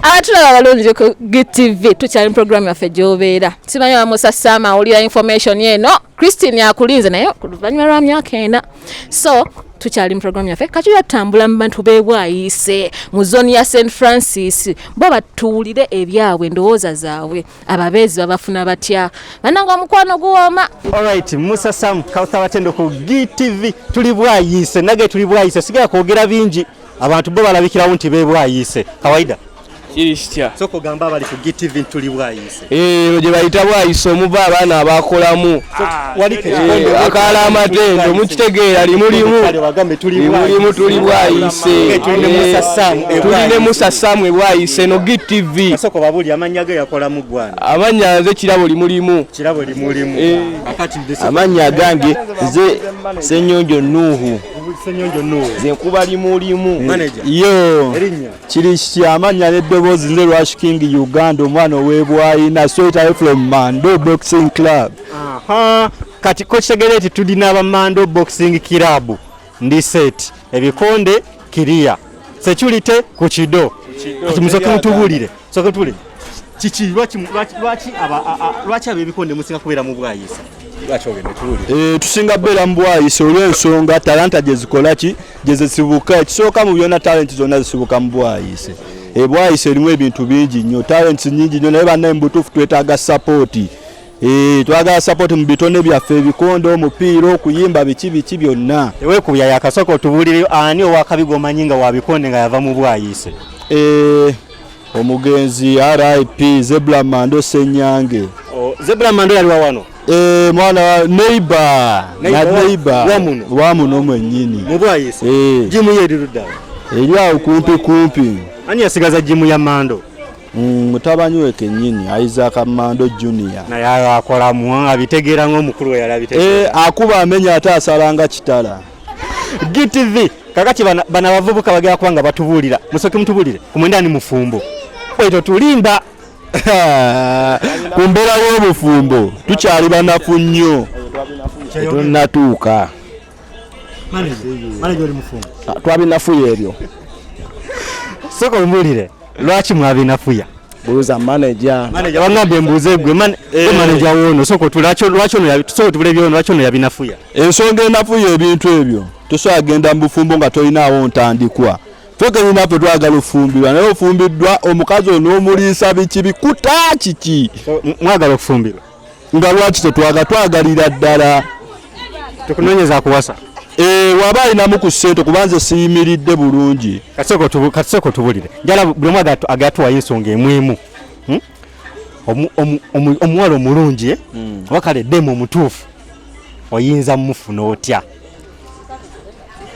Abatulaba abalungi ku GTV, tukyali mu programu yaffe gy'obeera. Simanyi wa Musa Saamu awulira information eno. Christine akulinze naye ku luvannyuma lwa myaka 4. So tukyali mu programu yaffe kati tutambula mu bantu b'ebwayiise mu zone ya St Francis, bo batuwulire ebyabwe, endowooza zaabwe, ababeezi babafuna batya. Bannange, omukwano guwooma. Alright, Musa Sam Kauthar Batendo ku GTV, tuli Bwayiise nage, tuli Bwayiise. Sigala kwogera bingi, abantu bo balabikirawo nti bebwayiise kawaida. Kiri kitya? Sooka ogamba abali ku GTV nti tuli Bwayiise. Ero gye bayita Bwayise, omuva abaana abakolamu. Waliko Akaala amatendo mukitegeera, limulimu. Kale wagambe tuli Limulimu, tuli Bwayise. Tuli ne Musa Sam e Tuli ne Musa Sam e Bwayise no GTV. Sooka babuli amannya ge yakolamu gwana. Amannya nze Kirabo Limulimu. Kirabo Limulimu. Akati Amannya agange nze Senyonjo Nuhu. Senyonjo Nuhu. Nze nkuba Limulimu. Manager. Yo. Erinnya? Kiri kitya, amannya n'eddoboozi nze Rush King Uganda, omwana ow'ebwayina, straight away from Mando Boxing Club. Aha, kati ko kitegeere nti tulina abamando boxing club, ndi set ebikonde kiriya security ku kido. Kati musooke mutubuulire, sooke mutubuulire kiki, lwaki ab'ebikonde musinga kubeera mu Bwayise? Lwaki? Ogende tuwulire. Tusinga beera mu Bwayise olw'ensonga talanta gye zikola ki, gye zisibuka. Ekisooka mu byonna, talenti zonna zisibuka mu Bwayise. Bwayise erimu ebintu bingi nnyo, talents nyingi nnyo, naye bannaye mu butuufu twetaaga support. Twagala support mu bitone byaffe, ebikonde, omupiira, okuyimba, biki biki byonna. Teweekubya yakasooka, otubuulire ani owakabi g'omanyi nga wabikonde nga yava mu Bwayise. Omugenzi RIP Zebra Mando Senyange. Zebra Mando yali wa wano? Mwana wa neighbor na Neighbor neighbor wa muno? Wa muno mwennyini. Mu Bwayise? Gym ye eri ludda? Eri awo kumpi kumpi. Ani yasigaza gym ya Mando? Mutabani we kennyini, Isaac Mando Junior. Naye akolamu abitegeera ng'omukulu we yali abitegeera. Akuba amenya ate asalanga kitala. GTV, kakati bana abavubuka bagera kuba nga batubuulira. Musooke mutubuulire ku mwenda, ni mufumbo bwetyo tulimba? Ku mbeera y'obufumbo tukyali banafu nnyo, tetunnatuuka. Manager, oli mufumbo? Twabinafuya ebyo. Sooka ombuulire lwaki mwabinafuya. Buuza manager. Manager, wangambye mbuuze gwe gwe manager woono. Sooka otule, lwaki ono sooka otubule byono, lwaki ono yabinafuya? Ensonga enafuya ebintu ebyo, tosobola genda mu bufumbo nga tolinaawo ntandikwa. Ffe kenyini naffe twagala ofumbirwa, naye ofumbiddwa omukazi onoomuliisa biki, bikuta kiki? Mwagala okufumbirwa? Nga lwaki tetwaga, twagalira ddala. Tukunoonyeza kuwasa? Waba alinamu ku ssente, kuba nze siyimiridde bulungi. Katusooka otubulire, njala buli omu agatuwayo ensonga emu emu. Omuwala omulungi, eh? Oba kale demu omutuufu oyinza mufuna otya?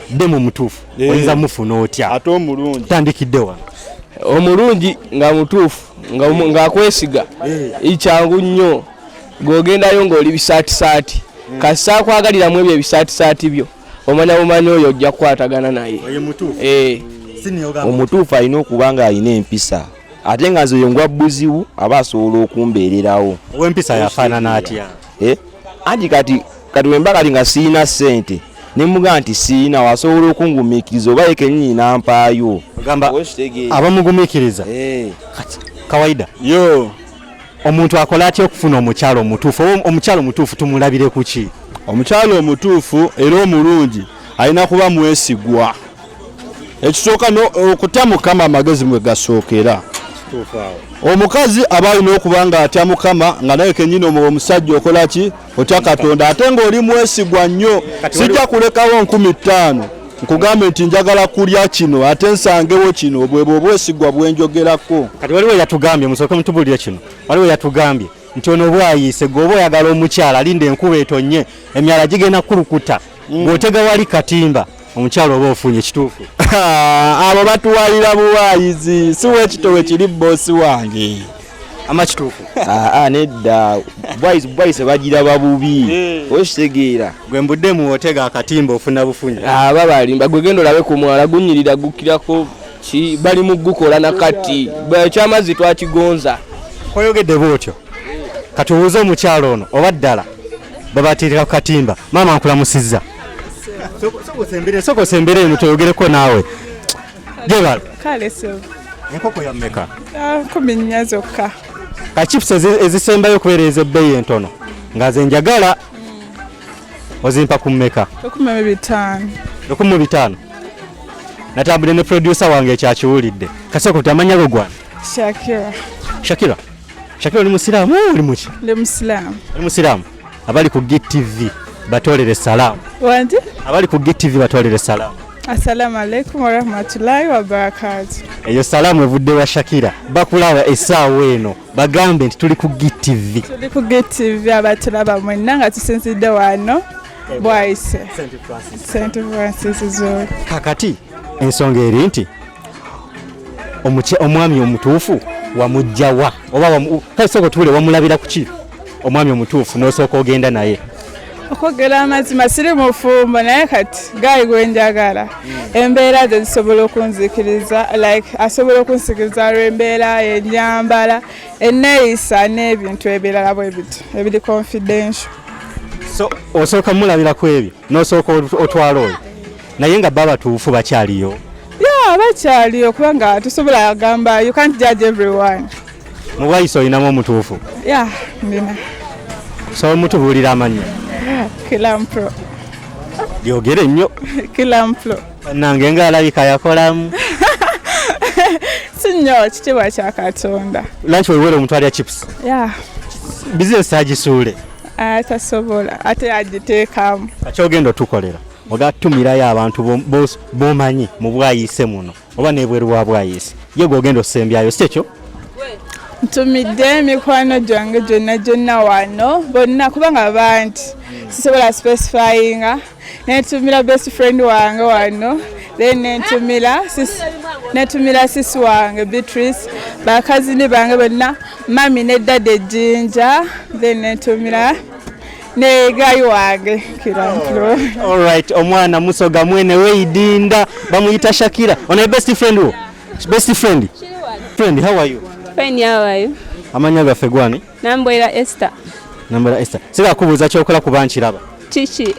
Demu omutuufu oyinza mufuna otya? Ate omulungi? Tandikidde wano. Omulungi nga mutuufu, ng'akwesiga, kyangu nnyo. Gweogendayo ng'oli bisaatisaati, kasita akwagaliramu ebyo ebisaatisaati byo. Omanya bumanyi oyo ojja kukwatagana naye. Oyo mutuufu. Eh. Omutuufu alina okuba nga alina empisa, ate nga nze oyo ngwa buzibu aba asobola okumbeererawo. Ow'empisa yafaanana atya? Eh, anti kati kati wemba kati nga siyina ssente nemugamba nti siyina, wasobola okungumiikiriza oba ye kennyini nampaayo. Ogamba abamugumiikiriza. Kati kawaida yo omuntu akola atya okufuna omukyalo omutuufu? Oba omukyalo omutuufu tumulabire ku ki? Omukyalo omutuufu era omulungi alina kuba mwesigwa. Ekisooka okutya Mukama, amagezi mwe gasookera. Omukazi aba alina okuba nga atya Mukama, nga naye kenyini omusajja okola ki, otya Katonda, ate ng'oli mwesigwa nnyo. Sijja kulekawo 5000 nkugambe nti njagala kulya kino ate nsangewo kino. Bwebwe obwesigwa bwenjogerako. Kati waliwo yatugambye, musooke mutubulire kino, waliwo yatugambye nti ono bwayiise gwe oba oyagala omukyala alinda enkuba etonnye, emyala gigenda kulukuta, bw'otega wali katimba omukyala oba ofunye. Kituufu? Abo batuwalira buwayizi, si wekitowe kiri boosi wange. Ama kituufu? Aa, nedda, bwayise bwayise bagiraba bubi, okitegeera? Gwe mbudde muwotega akatimba ofuna bufunyi. Aba balimba. Gwe genda olabe ku mwala gunyirira gukirako ki bali mu gukola nakati. Ekyamazzi twakigonza. Koyogedde bwotyo, kati obuuze omukyalo ono oba ddala babatirira ku katimba. Maama, nkulamusizza. Sooka osembere eno toyogereko naawe. Gyebala. Kale sebo. Enkoko ya mmeka? 14 zokka. Ka chips ezisembayo okubeera ez'ebbeeyi entono nga ze njagala, ozimpa ku mmeka? 15. 15. Natambudde ne producer wange ekyakiwulidde. Kasooka kuti amanya go gwana? Shakira. Shakira, Shakira, oli musiraamu, oli muki? Ndi musiraamu. Oli musiraamu. Abali ku GTV batolere salaamu. Wandi? Abali ku GTV batolere salaamu. Assalamu alaikum warahmatullahi wabarakatu. Eyo salaamu evudde wa Shakira. Bakulaba essaawa eno, bagambe nti tuli ku GTV. Tuli ku GTV, abatulaba mwenna nga tusinzidde wano Bwaise, St Francis Zone. Kakati ensonga eri nti omwami omutuufu wamugjawa oba kale sooka otuule, wamulabira ku ki omwami omutuufu n'osooka ogenda naye? Okwogera amazima, siri mufumbo, naye kati guy gwenjagala embeera ze zisobola okunzikiriza, like asobola okunsikiriza lw'embeera, enjambala, enneeyisa n'ebintu ebirala bwe bityo ebiri confidential. So osooka mulabira ku ebyo n'osooka otwala oyo, naye nga ba batuufu bakyaliyo? Yeah, bakyaliyo, kubanga tosobola gamba, you can't judge everyone. Mu Bwayise olinamu omutuufu? Yeah, ndina. So mutubuulira amannya. Kilampro. Lyogere nnyo. Kilampro. Bannange, ng'alabika yakolamu. Si nnyo, kitiibwa kya Katonda. Lunch wewere omuntu alya chips? Yeah. Bizinesi agisuule? Tasobola, ate agiteekamu. Kyogenda otukolera, ogatumirayo abantu bomanyi mu Bwayise muno oba nebweru wa Bwayise, ye gwogenda osembyayo, si ekyo? Ntumidde mikwano gyange gyonna gyonna wano bonna, kubanga bangi sisobola specifyinga. Nentumira best friend wange wano, then nentumira sis wange Beatrice, bakazini bange bonna, mummy ne daddy ejjinja, then nentumira ne guy wange Kiramplo. Alright, omwana musoga mwene weidinda bamuyita Shakira. Ono ye best friend wo? Best friend, friend, how are you? Fine, how are you? Amanya gaffe gwani? Nambwera Esther. Nambwera Esther, siga kubuuza kyokola kuba nkiraba. Kiki?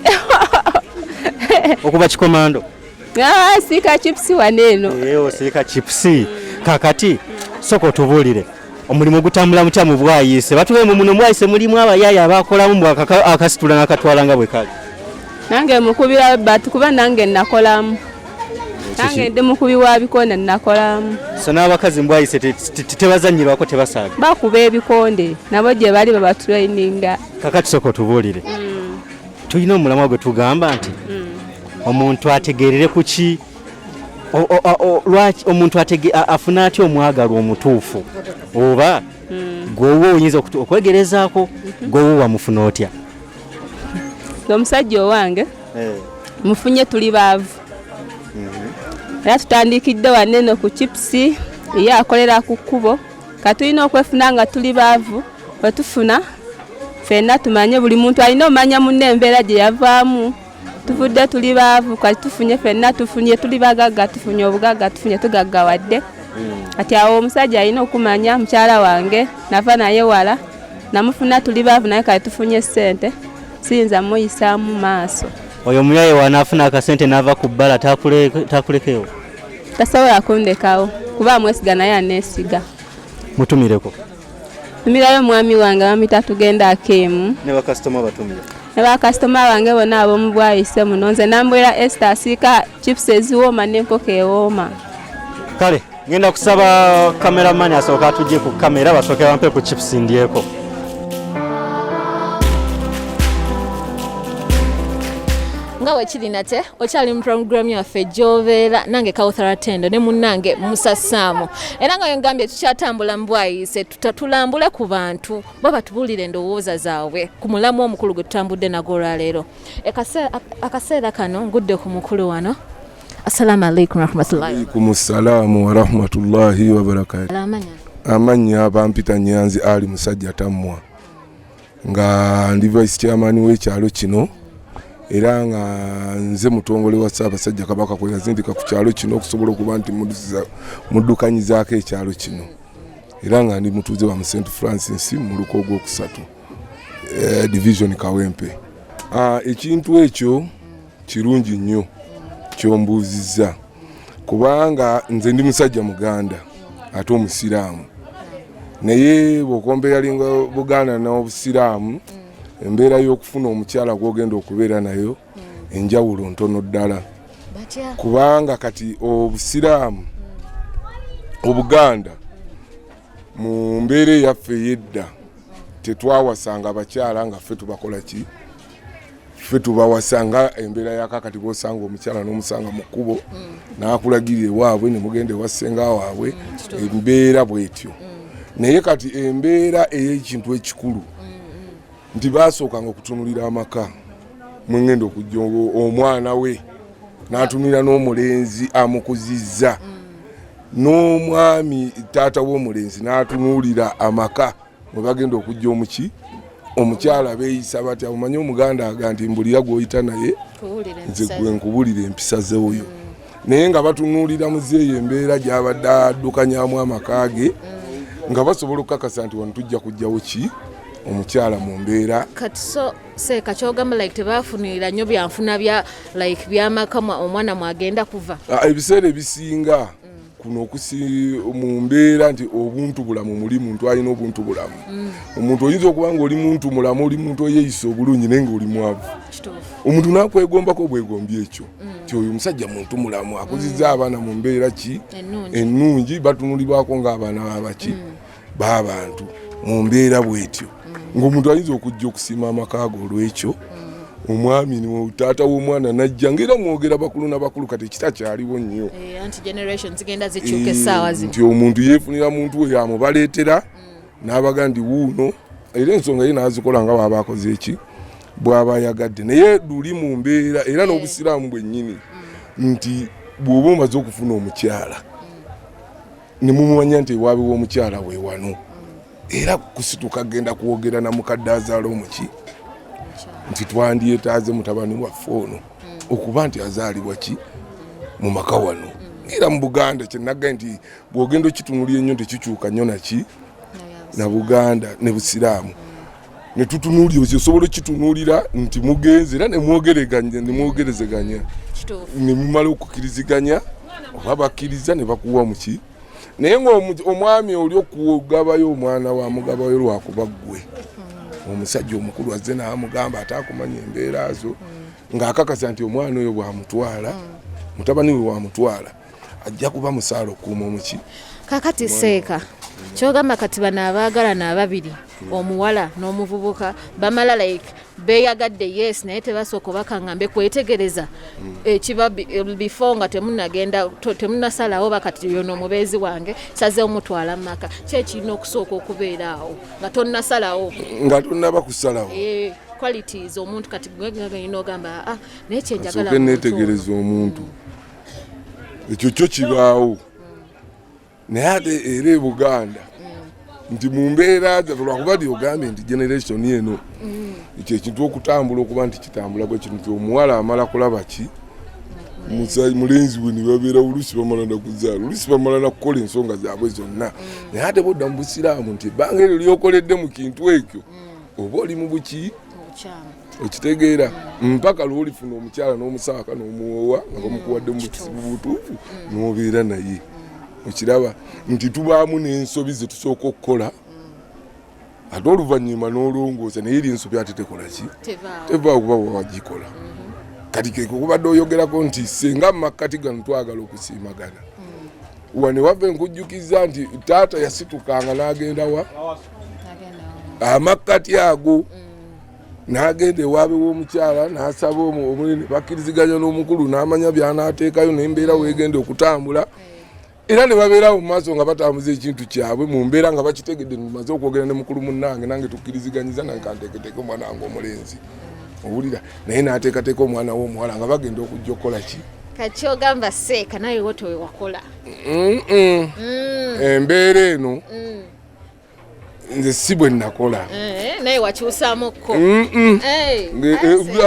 Okuba kikomando. Ah, siika chips wano eno. Eyo osiika chips. Kakati soka otubuulire, omulimu gutambula mutya mu Bwayise? Batubemu muno Bwayise mulimu abayaaya abakolamu mbw akasitula n'akatwala nga bwe kali. Nange mukubira but kuba nange nakolamu. Nange ndi mukubi wa bikonde, nakolamu. So n'abakazi mu Bwayise tebazanyirwako, tebasaaga? Bakuba ebikonde, nabo gye bali babatraininga. Kakati soka otubuulire, tulina omulamwa gwe tugamba nti omuntu ategeerere ku ki lwaki omuntu afuna atya omwagalwa omutuufu, oba gweowa oyinza okwegerezaako, gweowa wamufuna otya? Omusajja owange mufunye tuli baavu, era tutandikidde wanene ku chipusi, ye akolera ku kkubo. Katulina okwefuna nga tuli baavu, bwe tufuna ffenna tumanye buli muntu alina omanya munne embeera gye yavaamu. Tuvudde tuli baavu, kati tufunye ffenna, tufunye tuli bagagga, tufunye obugagga, tufunye tugaggawadde. Kati awo omusajja alina okumanya mukyala wange nava naye wala, namufuna tuli baavu, naye kati tufunye ssente, siyinza muyisaamu maaso. Oyo omuyaye wanaafuna akasente n'ava ku bbala takulekewo? Tasobola kundekawo kuba amwesiga naye aneesiga. Mutumireko. Tumirayo omwami wange bamuyita Tugenda Akeemu. Ne bakasitoma batumire. Ne bakasitoma bange bonna ab'omu Bwaise muno. Nze Nambwera Esther asiika chips eziwooma n'enkoko ewooma. Kale ngenda kusaba kameramani asooke atujje ku kamera, basooke bampe ku chips ndyeko. Nga wekiri nate okyali mu programu yaffe gy'obeera nange Kauthara Tendo ne munnange Musa Saamu, era nga yongambye tukyatambula mu Bwaise, tulambule ku bantu bo batubuulire endowooza zaabwe ku mulamu omukulu gwe tutambudde nagwo olwaleero. Akaseera kano ngudde ku mukulu wano. Assalamu alaikum warahmatullahi. Alaikum salaamu warahmatullahi wabarakatuh. Amannya bampita Nyanzi Ali Musajja Tammwa, nga ndi vice chairman w'ekyalo kino, era nga nze mutongole wa Ssaabasajja Kabaka kwe yazindika ku kyalo kino okusobola okuba nti muddukanyizaako ekyalo kino, era nga ndi mutuuze wa mu St Francis mu luko ogwokusatu, division Kawempe. Ekintu ekyo kirungi nnyo kyombuuzizza, kubanga nze ndi musajja Muganda ate Omusiraamu, naye bw'okompeyalinga Buganda n'Obusiraamu, embeera y'okufuna omukyala gw'ogenda okubeera nayo enjawulo ntono ddala, kubanga kati Obusiraamu Obuganda mu mbeera eyaffe ey'edda tetwawasanga abakyala nga ffe tubakola ki, ffe tubawasa nga embeera ya kakati bw'osanga omukyala n'omusanga mu kkubo n'akulagirira ewaabwe ne mugenda ewa ssenga waabwe, embeera bw'etyo. Naye kati embeera ey'ekintu ekikulu nti baasookanga okutunulira amaka mwengenda okujja omwana we, n'atunulira n'omulenzi amukuzizza, n'omwami taata w'omulenzi n'atunuulira amaka mwe bagenda okujja omuki omukyala beeyisa batya. Omanyi Omuganda aga nti mbulira gw'oyita naye nze gwe nkubulira empisa z'oyo, naye nga batunuulira muzeeyo embeera gy'abadde addukanyamu amaka ge, nga basobola okukakasa nti wano tujja kujjawo ki omukyala mu mbeera. Kati so seeka kyogamba like tebafunirira nnyo byanfuna bya like byamaka omwana mwagenda kuva. Ebiseera ebisinga kuno okusi mu mbeera nti obuntu bulamu muli muntu alina obuntu bulamu. Omuntu oyinza okuba nga oli muntu mulamu, oli muntu oyeeyisa obulungi, naye nga oli mwavu, omuntu nakwegombako obwegombi ekyo ti oyo omusajja muntu mulamu akuzizza abaana mu mbeera ki ennungi, batunulibwako ng'abaana babaki b'abantu mu mbeera bw'etyo, ng'omuntu ayinza okujja okusiima amaka ge olw'ekyo. Omwami taata w'omwana najja ngaera mwogera bakulu na bakulu, kati ekitakyaliwo nnyo nti omuntu yeefunira muntu we yamubaleetera n'abaga nti wuuno, era ensonga ye n'azikola nga bw'aba akoze eki bw'aba ayagadde, naye luli mu mbeera era n'Obusiraamu bwennyini nti bw'oba omaze okufuna omukyala ne mumumanya nti ewaabwe w'omukyala we wano, era kusituka genda kwogera na mukadde azaala omuki nti twandyetaaze mutabani waffe ono okuba nti azaalibwa ki mu maka wano. Era mu Buganda kyenagga nti bw'ogenda okitunulira ennyo tekikyuka nnyo naki na Buganda ne Busiraamu ne tutunuulira osobola okitunuulira nti mugenze era ne mwogerezeganya ne mumala okukkiriziganya oba bakkiriza ne bakuwa muki, naye ng'omwami oli okugabayo omwana wa mugabayo lwakuba ggwe omusajja omukulu azze n'amugamba ate akumanya embeera zo, ng'akakasa nti omwana oyo bw'amutwala mutabani we wamutwala ajja kuba musaala okukuuma omuki. Kakati seeka kyogamba kati bano abaagalana ababiri, omuwala n'omuvubuka, bamala like beeyagadde, yes, naye tebasooka obakangambe kwetegereza ekiba before nga temunagenda temunasalawo bakati yono omubeezi wange sazeewo mutwala mu maka. Ki ekirina okusooka okubeera awo nga tonnasalawo? Nga tonnaba kusalawo. Qualities omuntu kati gwegagenda ogamba, ah, naye kyenjagala asooke neetegereza omuntu, ekyo kyo kibaawo, naye ate era e Buganda Nti mu mbeera zaffe lwakuba ti ogambye nti generation eno ekyo ekintu okutambula okuba nti kitambula bwe kintu nti omuwala amala kulaba ki mulenzi we ne babeera oluusi bamala nakuzaala oluusi bamala nakukola ensonga zaabwe zonna naye ate bodda mu busiraamu nti ebbanga eryo lyokoledde mu kintu ekyo oba oli mu buki okitegeera mpaka lwolifuna omukyala n'omusaaka n'omuwoowa nga bamukuwadde mu butuufu n'obeera naye okiraba nti tubaamu n'ensobi ze tusooka okukola ate oluvannyuma n'olongoosa naye eri ensobi ate tekola ki tevaawo kuba wagikola kati kekubadde oyogerako nti singa mu makkati gano twagala okusiimagana wane wava enkujjukiza nti taata yasitukanga n'agenda wa amakkati ago n'agenda ewaabe w'omukyala n'asaba omunene bakkiriziganya n'omukulu n'amanya by'anaateekayo n'embeera weegenda okutambula era ne babeerawo mu maaso nga batambuza ekintu kyabwe mu mbeera nga bakitegedde maze okwogera ne mukulu munnange nange tukkiriziganyiza nange kanteeketeeke omwana wange omulenzi owulira naye n'ateekateeka omwana we omuwala nga bagenda okujja okukola ki kati ogamba seeka naye wo tewakola embeera eno nze si bwe nakola naye wakyusaamukko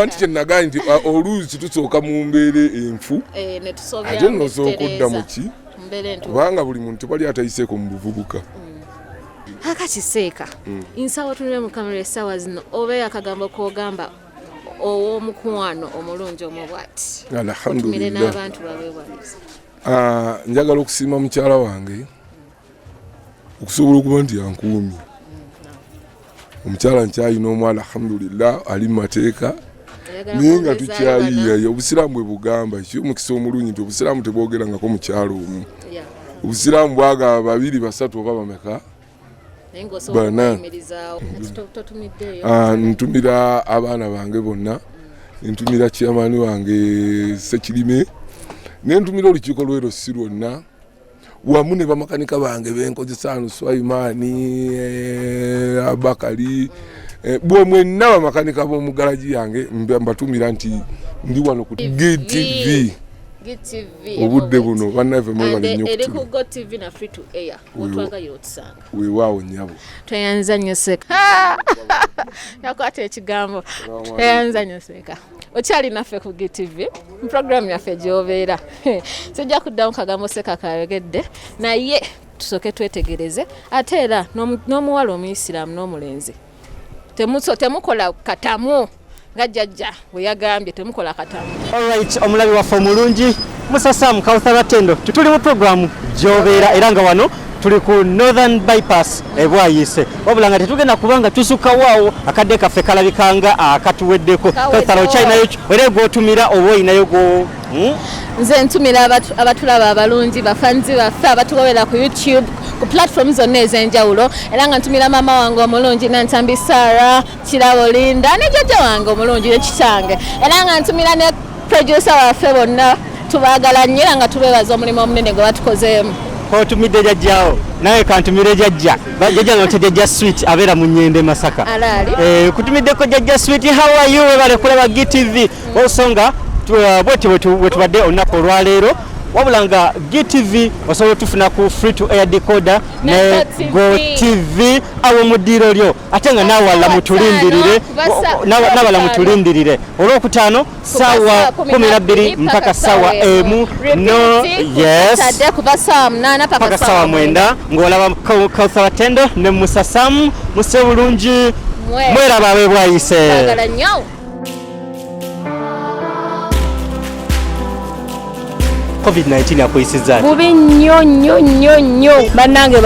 anti kyenagaye nti oluusi tusooka mu mbeera enfu ate nosooka odda mu ki kubanga buli muntu tewali atayiseeko mu buvubuka akati seeka nsawo tunule mu kamera essaawa zino obeeyo akagambo k'ogamba ow'omukwano omulungi omu bwati otumire n'abantu babeewaliza njagala okusiima mukyala wange okusobola okuba nti yankuumye omukyala nkyalina omu alhamdulillah ali mu mateeka naye nga tukyayiyayo obusiraamu bwe bugamba ekyomukisa omulungi nti obusiraamu tebwogerangako mukyalo omu obusiraamu bwagaba babiri basatu oba bameka bana ntumira abaana bange bonna ntumira chairman wange Sekirime nentumira olukiiko lwero si lwonna wamu ne bamakanika bange benkozesa ano Swaimaani Abakali bwe mwenna bamakanika b'omu galagi yange mbatumira nti ndi wano ku GTV obudde buno bannaffe mwebale nnyo eri ku Go TV na free to air wotwagalira otusanga weewaawo nnyabo tweyanza nnyo seeka yakwata ekigambo tweyanza nnyo seeka okyali naffe ku GTV mu programu yaffe gy'obeera sijja kuddamu kagambo seeka kayogedde naye tusooke twetegereze ate era n'omuwala omuyisiraamu n'omulenzi temukola katamu nga jjajja bwe yagambye temukola katamu. Alright, omulabi waffe omulungi Musa Sam Kauthar Tendo tuli mu programu gy'obeera era nga wano tuli ku Northern Bypass ebwayise wabula nga tetugenda kubanga tusukkawo awo akadde kaffe kalabikanga akatuweddeko. Kauthar okyalinayo era gw'otumira oba olinayo gwo Nze ntumira abatulaba abalungi bafanzi baffe abatugobera ku YouTube ku platform zonna ez'enjawulo era nga ntumira maama wange omulungi Nantambi Sarah Kirabo Linda ne jjajja wange omulungi ne kitange era nga ntumira ne producer waffe bonna tubaagala nnyo era nga tubeebaza omulimu omunene gwe batukozeemu. Otumidde jjajjaawo nawe kantumire jjajja jjajja nga jjajja Sweet abeera mu Nyende Masaka kutumiddeko jjajja Sweet how are you webale kulaba GTV also nga bwetyo bwe tubadde olunaku olwaleero wabula nga GTV osobola otufuna ku free to air decoder ne Go TV awo mu ddiiro lyo ate nga n'awalala mutulindirire n'awalala mutulindirire olwokutaano saawa 12 mpaka saawa 1 no yes kuva saawa 8 paka saawa 9 ng'olaba Kauthar Tendo ne Musa Sam muse bulungi mweraba ab'ebwayise. COVID-19 akuyisizza bubi nnyo nnyo nnyo nnyo bannange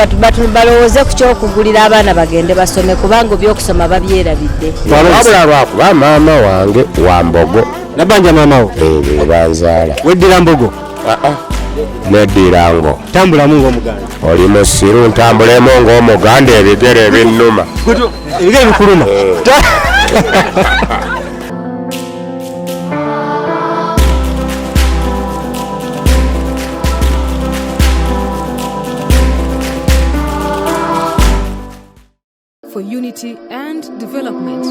balowooze ku kyokugulira abaana bagende basome kubanga ebyokusoma babyerabidde. Wabula lwakuba maama wange wa mbogo. Nabanja maama wo? Banzaala. Weddira mbogo? Neddira ngo. Tambulamu ng'omuganda. Oli musiru ntambulemu ng'omuganda ebigere ebinnuma. Ebigere bikuluma. For unity and development.